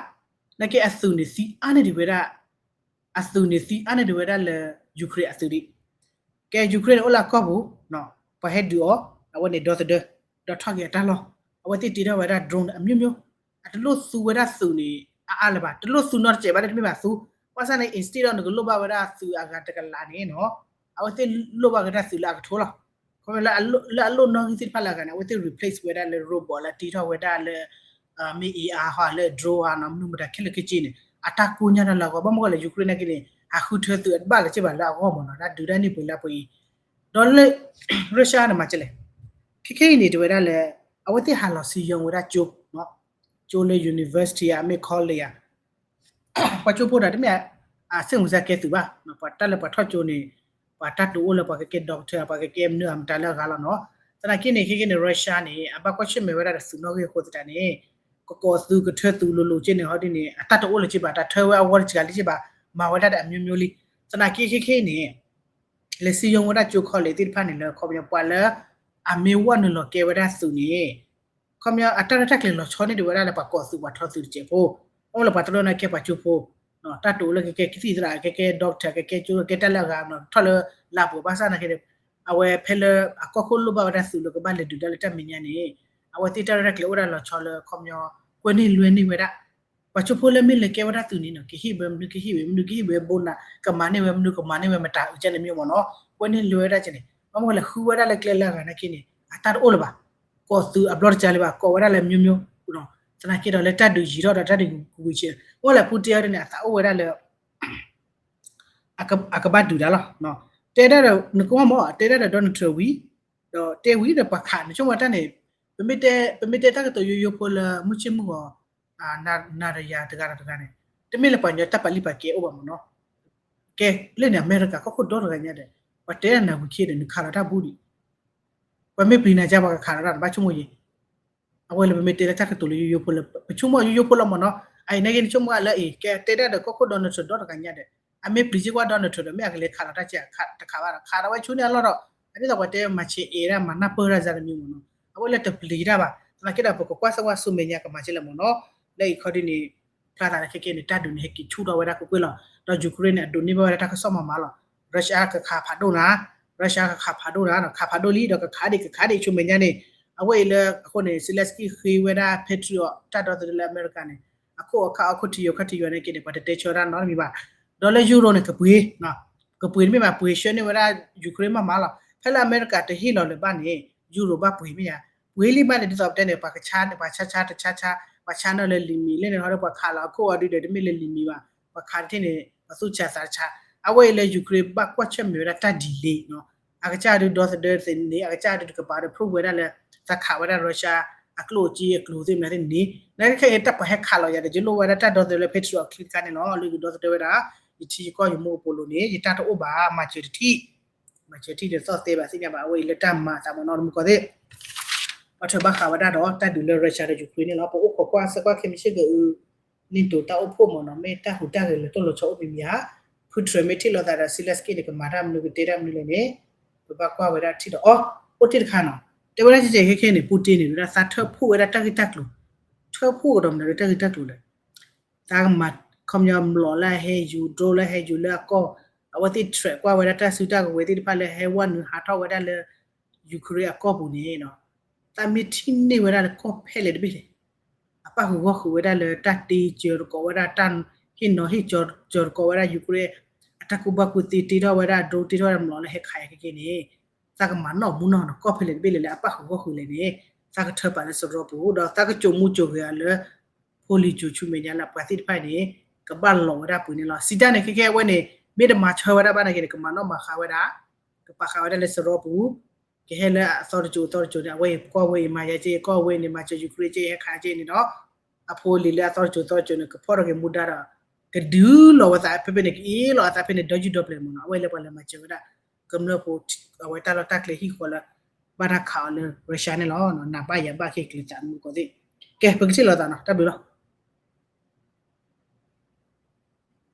နာ်က့အသုးန့ၣ်သံအါန့ၢ်ဒံးဝဲဒၣ် အသုးန့ၣ်သံအါန့ၢ်ဒံးဝဲဒၣ်လၢ Ukraine အသုးဒံး ကဲ Ukraine န့ၣ်အိၣ်လၢအကီၢ်ပူၤ ပှၤဟဲဒုးအီၤ အဝဲန့ၣ်ဒီသဒၢ ဒီးထီၣ်က့ၤအတၢ်လီၢ် အဝဲသ့ၣ်တ့ထီၣ်ဝဲဒၣ် drone အမျိုးမျိုး အတလိၣ်သူဝဲဒၣ်သုးန့ၣ် အါအါလၢၤဘၣ်, တလိၣ်သူနီတစဲးဘၣ် တမ့ၢ်ဘၣ်သူ, ဘၣ်ဆၣ်န့ၣ် instead of နကလိၣ်ဘၣ်ဝဲဒၣ်သုးအဂၤတကလးန့ၣ်နီၤ, အဝဲသ့ၣ်လိၣ်ဘၣ်က့ၤတၢ်သုးလၢအကထိလီၤ. ခီဖျိလၢအလိၣ်နီၣ်ဂံၢ်သ့ၣ်တဖၣ်လၢအဂၤန့ၣ် အဝဲသ့ၣ် replace ဝဲဒၣ်လၢ robot လၢတ့ထီၣ်ဝဲဒၣ်လၢ မ့ၢ် A R ဟီ လၢ drone ဟီနီၤ မနုၤမတၤခဲလၢာ်ခဲဆ့န့ၣ် အတၢ်ကိၢ်ညါတၢ်လၢအဂီၢ် ဘၣ်မနုၤဃိလဲၣ် Ukraine နာ်က့န့ၣ် ဟးဃုထၢသုးအတဘၣ်လၢၤဘၣ်လၢအဂီၢ်မ့ၢ်နီၤ တၢ်ဒုးတၢ်န့ၢ်ပှဲၤလၢအပှဲၤအံၤ, ဒီးလၢ Russia န့ၣ်မၤကလဲၣ်, ခဲခဲအံၤန့ၣ် တဲဝဲဒၣ်လၢ အဝဲသ့ၣ်ဟးလီၤစံယိၤဝဲဒၣ်ကၠိ ကၠိလၢ university ဧါ မ့ၢ် college ဧါ ပှၤကၠိဖိဒီးတမ့ၢ် အစ့ၣ်မုၢ်စ့ၢ်ကဲသုးဘၣ်, ပှၤတၢ်လၢပှၤထီၣ်ကၠိန့ၣ် ပှၤတၢ်တိာ်အိၣ်လၢပှၤကကဲ doctor ပှၤကကဲမနုၤအမတၤလၢအဂၤလီၤနီၤ. သနာ်က့န့ၣ် ခဲခဲန့ၣ် Russia န့ၣ် အဘၣ်ကွၢ်ဆၢၣ်မဲာ်ဝဲဒၣ်ဒီးသုးနီၣ်ဂံၢ်အဃိသတးန့ၣ် ကကိးသုးကထၢသုးလိၤလိၤက့န့ၣ် ဟီဒ်န့ၣ် အတၢ်တအိၣ်လၢၤက့ဘၣ် တၢ်ထၢဝဲအဝီတစှၤလၢၤက့ဘၣ်, မၤဝဲဒၣ်ဒီးအမျိုးမျိုးလံ. သနာ်က့ခဲခဲအံၤန့ၣ် လဲၤစံယိၤဝဲဒၣ်ကၠိ college သ့ၣ်တဖၣ်န့ၣ်လၢ ခီပညီပှၤလၢ အမ့ၢ်ဝဲနုာ်လီၤကဲဝဲဒၣ်သုးန့ၣ် ခီပညီအတၢ်ရဲၣ်တၢ်ကျဲၤလီၤဆီန့ၢ်ဒံးဝဲဒၣ်လၢပှၤကိးသုးပှၤထီသုးတစဲးဖိ, အိၣ်လၢပှၤတရူၢ်န့ၣ်ကဲပှၤကၠိဖိ, တၢ်တိာ်လၢကကဲကသံၣ်သရၣ် ကကဲ doctor ကကဲကၠိ ကကဲတၢ်လၢအဂၤ ထီၣ်လၢလါပူၤ ဘၣ်ဆၣ်သနာ်က့ အဝဲဖဲလၢအကီၢ်ခိၣ်လိၣ်ဘၣ်ဝဲဒၣ်သုးလၢကဘၣ်လဲၤဒုးတၢ်လၢတၢ်မဲာ်ညါန့ၣ် အဝဲသ့ၣ်တၢ်ရဲၣ်တၢ်ကျဲၤအိၣ်ဒၣ်လီၤဆီလၢခီပညီ ကွဲန့ၢ်လွဲန့ၢ်ဝဲဒၣ် ပှၤကၠိဖိလၢမ့ၢ်လဲၤကဲဝဲဒၣ်သုးန့ၣ်နီၤ ကဟ့ၣ်ဝဲမနုၤကဟ့ၣ်ဝဲ မနုၤကဟ့ၣ်ဝဲဘိနၤ ကမၤန့ၢ်ဝဲမနုၤ ကမၤန့ၢ်ဝဲမတၤအုးကန့ၣ်မ့ၢ်မ့ၢ်နီၤ ကွဲန့ၢ်လွဲဝဲဒၣ်ကန့ၣ် ဘၣ်မနုၤလဲၣ် ဃုဝဲဒၣ်လၢကျဲလၢအဂၤနာ်က့န့ၣ် အတၢ်တအိၣ်လၢၤဘၣ်. ကိးသုးအဘျီတကါလၢၤဘၣ် ကိးဝဲဒၣ်လၢမျိုးမျိုးနီၤ သနာ်က့ဒီးလၢတၢ်ဒုးယံၤထီၣ်ဒီးတၢ်ဒုးကဝံၤဆံး အိၣ်လဲၣ် Putin အံၤဒ်န့ၣ် အသးအိၣ်ဝဲဒၣ်လၢ အကဘၣ်ဒုးတၢ်လီၤ. တဲဒၣ်ဒီး နကမ့ၢ်မ့ၢ် တဲဒၣ်ဒီး Donald Trump ဝံၤ ဒီးတဲဝံၤဒီးပှၤခး နဆိကမိၣ်တၢ်န့ၣ် ပမ့ၢ်တဲ ပမ့ၢ်တဲတၢ်ကတိၤယိယိဖိလၢမုၢ်ဆ့ၣ်မုၢ်ဂီၤ နၤဒီးယၤတဂၤဒီးတဂၤန့ၣ် တမ့ၢ်လၢပှၤကညီတၢ်ပာ်လုၢ်ပာ်ကဲအိၣ်ဘၣ်မ့ၢ်နီၤ. ကဲ လၢန့ၣ် အမဲရကၤကီၢ်ခိၣ်ဒီတဂၤညါဒီး ပှၤတဲနၤဝံၤခံဒီး နခးလီၤတၢ်ဘူးဒံး ပှၤမ့ၢ်ပျံၤနၤကါ ပှၤကခးလီၤတၢ် နဘၣ်ဆိကမိၣ်ယံၤ အဝဲလၢပမ့ၢ်တဲလၢတၢ်ကတိၤလၢယိယိဖိလၢ ပဆိကမိၣ်ယိယိဖိလီၤမ့ၢ်နီၤ. အအံၤနာ်က့ နဆိကမိၣ်လၢအံၤ ကဲတဲဒၣ်ဒီးကီၢ်ခိၣ် Donald Trump ဒီတဂၤညါဒီး အမ့ၢ်ပျံၤစ့ၢ်ကီး Donald Trump ဒီး မ့ၢ်အကလဲၤခးလီၤတၢ်ကဲ တခးဘၣ်ဒီး ခးဒီးဝဲဆူန့ၣ်အလီၢ်ဒီး အဒ်သိးပှၤတဲမၤဆဲးအဲၣ်ဒၣ် မၤနၢ်ပၢၢ်တၢ်စါတမံၤမ့ၢ်နီၤ. အဝဲလၢတပျံၤတၢ်ဘၣ် သနာ်က့ဒီး ပကကွၢ်စၢၤကွၢ်ဆူမဲာ်ညါကမၤကလဲၣ်မ့ၢ်နီၤ. လၢအံၤခီဒ်န့ၣ် ဖျါသးလၢခဲကဲန့ၣ် တၢ်ဒုးန့ၣ် ဟဲက့ၤဆူၣ်ထီၣ်ဝဲဒၣ်ကွ့ၢ်ကွ့ၢ်လီၤ. ဒီး Ukraine န့ၣ် အဒိးန့ၢ်ဘၣ်ဝဲဒၣ်တၢ်ကစီၣ်မၤမၤလီၤ. Russia ကခးဖးဒိၣ်နၤ Russia ကခးဖးဒိၣ်နၤ ခးဖးဒိၣ်လံ ဒီးကခးဒံး ကခးဒံးဆူမဲာ်ညါန့ၣ် အဝဲအံၤလၢအဃိန့ၣ် Zelenskyy ဃ့ဝဲဒၣ် Patriot တၢ်ဒီသဒၢလၢအမဲရကၤန့ၣ် အခိၣ်အခါအခိၣ်ထံယိၤခါထံယိၤန့ၣ်က့န့ၣ် ပှၤတတဲဆၢတၢ်နီတမံၤဘၣ်. ဒီးလၢ Euro န့ၣ် ကပှ့ၤ ကပှ့ၤတမ့ၢ်ဘၣ် ပှ့ၤဆှၢန့ၢ်ဝဲဒၣ် Ukraine မးမးလီၤ. ဖဲလၢအမဲရကၤတဟ့ၣ်လီၤလၢၤဘၣ်န့ၣ် Euro ဘၣ်ပှ့ၤမ့ၢ်ယါ ပှ့ၤလံဘၣ်န့ၣ် ဒ်သိးပတဲန့ၣ် ပှၤကဆါန့ၣ် ပှၤဆါဆါတဆါဆါ ပှၤဆါနီၢ်လၢလံၤမံၤ လၢန့ၣ်ဟီဒီး ပှၤခးလီၤအခိၣ်အီၤဒုဒီး တမ့ၢ်လၢလံၤမံၤဘၣ် ပှၤခးတထံၣ်န့ၣ် ပှၤသူၣ်ဆါသးဆါ အဝဲအံၤလၢ Ukraine ဘၣ်ကွၢ်ဆၢၣ်မဲာ်ဝဲဒၣ်တၢ်ဒံးလ့နီၤ အကစၢ်ဒုးဒီသဒၢသ့ၣ်န့ၣ် အကစၢ်ဒုးတကပၤဒီး prove ဝဲဒၣ်လၢ သးခးဝဲဒၣ် Russia အကျိၣ်အစ့အကျိၤသ့ၣ်မနုၤသ့ၣ်န့ၣ် နာ်က့ခဲအံၤတၢ်ပှၤဟဲခးလီၤယၤဒီး ယလိၣ်ဝဲဒၣ်တၢ်ဒီသဒၢလၢ Patriot အချံတခါန့ၣ်လီၤ လၢယကဒီသဒၢဝဲဒၣ် ယထံယကီၢ်ယမိၢ်အပူၤလိၤန့ၣ် ယတၢ်တအိၣ်ဘၣ် မၤစၢၤတထံၣ် မၤစၢၤထံၣ်ဒီးသီၣ်သဲဘၣ်သ့ၣ်ညါဘၣ် အဝဲအံၤလၢတၢ်မၤသးမ့ၢ်နီၤ တမူကီၢ်သ့ၣ် ပှၤထၢဘၣ်ဃးဝဲဒၣ်ဒီး တၢ်ဒုးလၢ Russia ဒီး Ukraine န့ၣ်လီၤ ပအိၣ်ခိးကွၢ်ဆၢကွၢ်ခဲမုၢ်ဆ့ၣ်ကအု NATO တၢ်အိၣ်ဖှိၣ်မ့ၢ်နီၤ မ့ၢ်တၢ်ဟူးတၢ်ဂဲၤလၢတၢ်လီၤဆီအိၣ်မံၤမံၤဧါ ဖုထြဲးမ့ၢ်ထံၣ်လိာ်သးဒီး Zelenskyy န့ၣ် ကမၤတၢ်မနုၤကတဲတၢ်မနုၤလဲၣ်န့ၣ် ပဘၣ်ကွၢ်ဝဲဒၣ်ထံၣ်ဒီး အိၣ်တ့ၢ်တခါနီၤ တဲဝဲဒၣ်ကဲကဲခဲခဲန့ၣ် Putin န့ၣ် ဝဲဒၣ်သးထၢဖှိၣ်ဝဲဒၣ်တၢ်ဂ့ၢ်တၢ်ကျိၤ ထၢဖှိၣ်ကဒီးမနုၤလၢတၢ်ဂ့ၢ်တၢ်ကျိၤလဲၣ် သးကမၤ ခီပညီမျိာ်လၢအဟဲယူၤ drone လၢအဟဲယူၤလၢအကီၢ် အဝဲသ့ၣ် track ကွၢ်ဝဲဒၣ်တၢ်စုတၢ်ကဝဲၤသ့ၣ်တဖၣ်လၢဟဲဝဲနုာ်ဟးထီၣ်ဝဲဒၣ်လၢ Ukraine အကီၢ်ပူၤန့ၣ် သးမ့ၢ်ထံၣ်န့ၢ်ဝဲဒၣ်လၢကီၢ်ဖဲလဲၣ်တဘ့ၣ်လဲၣ် အပၣ်ဃုာ်ဂီၢ်ဃုာ်ဝဲဒၣ်လၢတၢ်တ့စၢၤတကိးဝဲဒၣ် တၢ်ဟ့ၣ်နီၤဟ့ၣ်စၢၤတကိးဝဲဒၣ် Ukraine အတၢ်ကူၣ်ဘၣ်ကူၣ်သ့တ့ထီၣ်ဝဲဒၣ် drone တ့ထီၣ်ဝဲဒၣ်မျိာ်လၢဟဲခးယၤခဲကဲန့ၣ် သးကမၤနီၣ်မူနီၣ်နီၤ ကီၢ်ဖဲလဲၣ်တဘ့ၣ်လဲၣ်လၢအပၣ်ဃုာ်ဂီၢ်ဃုာ်လဲၣ်န့ၣ် သးကထၢပာ်လၢစရီပူၤ ဒီးသးကစိာ်မူစိာ်ဂဲၤအီၤလၢ ဖိလံၤစိၤဆူမဲာ်ညါလၢပှၤသ့ၣ်တဖၣ်န့ၣ် ကဘၣ်လီၤဝဲဒၣ်ပှ့ၤန့ၣ်လီၤ. စံးတၢ်န့ၣ် ခဲကဲအဝဲန့ၣ် မ့ၢ်တမၤဆၢဝဲဒၣ်ဘၣ်နာ်က့န့ၣ် ကမၤနီၣ်မၤဃါဝဲဒၣ် ကပာ်ဃာ်ဝဲဒၣ်လၢစရီပူၤ ကဟဲလၢအသီတစိၤအသီတစိၤန့ၣ် အဝဲအံၤကီၢ်ဝဲအံၤမၤယၤက့ ကီၢ်ဝဲန့ၣ် မၤစၢၤ Ukraine က့ ဟဲခးက့န့ၣ်ဒီး အဖိလံၤလၢအသီတစိၤသီတစိၤန့ၣ် ကဖီၣ်ထီၣ်က့ၤမူဒါဒီး ကဒုးလီၤဝဲသးဖဲဖဲန့ၣ် ကအ့ၣ်လိာ်အသးဖဲန့ၣ် ဒီယုၢ်ဒီပျဲၤမ့ၢ်နီၤ အဝဲလၢပှၤလဲၤမၤစၢၤဝဲဒၣ် ကမျၢၢ်ဖိ အဝဲတၢ်လီၢ်တၢ်ကျဲဟံၣ်ဃီလၢ ဘၣ်တၢ်ခးအီၤလၢ Russia န့ၣ်လီၤ. နၤဘၣ်ယၤဘၣ်က့ၤကျဲၤသးမူကီၢ်သ့ၣ် ကဲ ပကထံၣ်လိာ်သးနီၤ တၢ်ဘျုးလီၤ.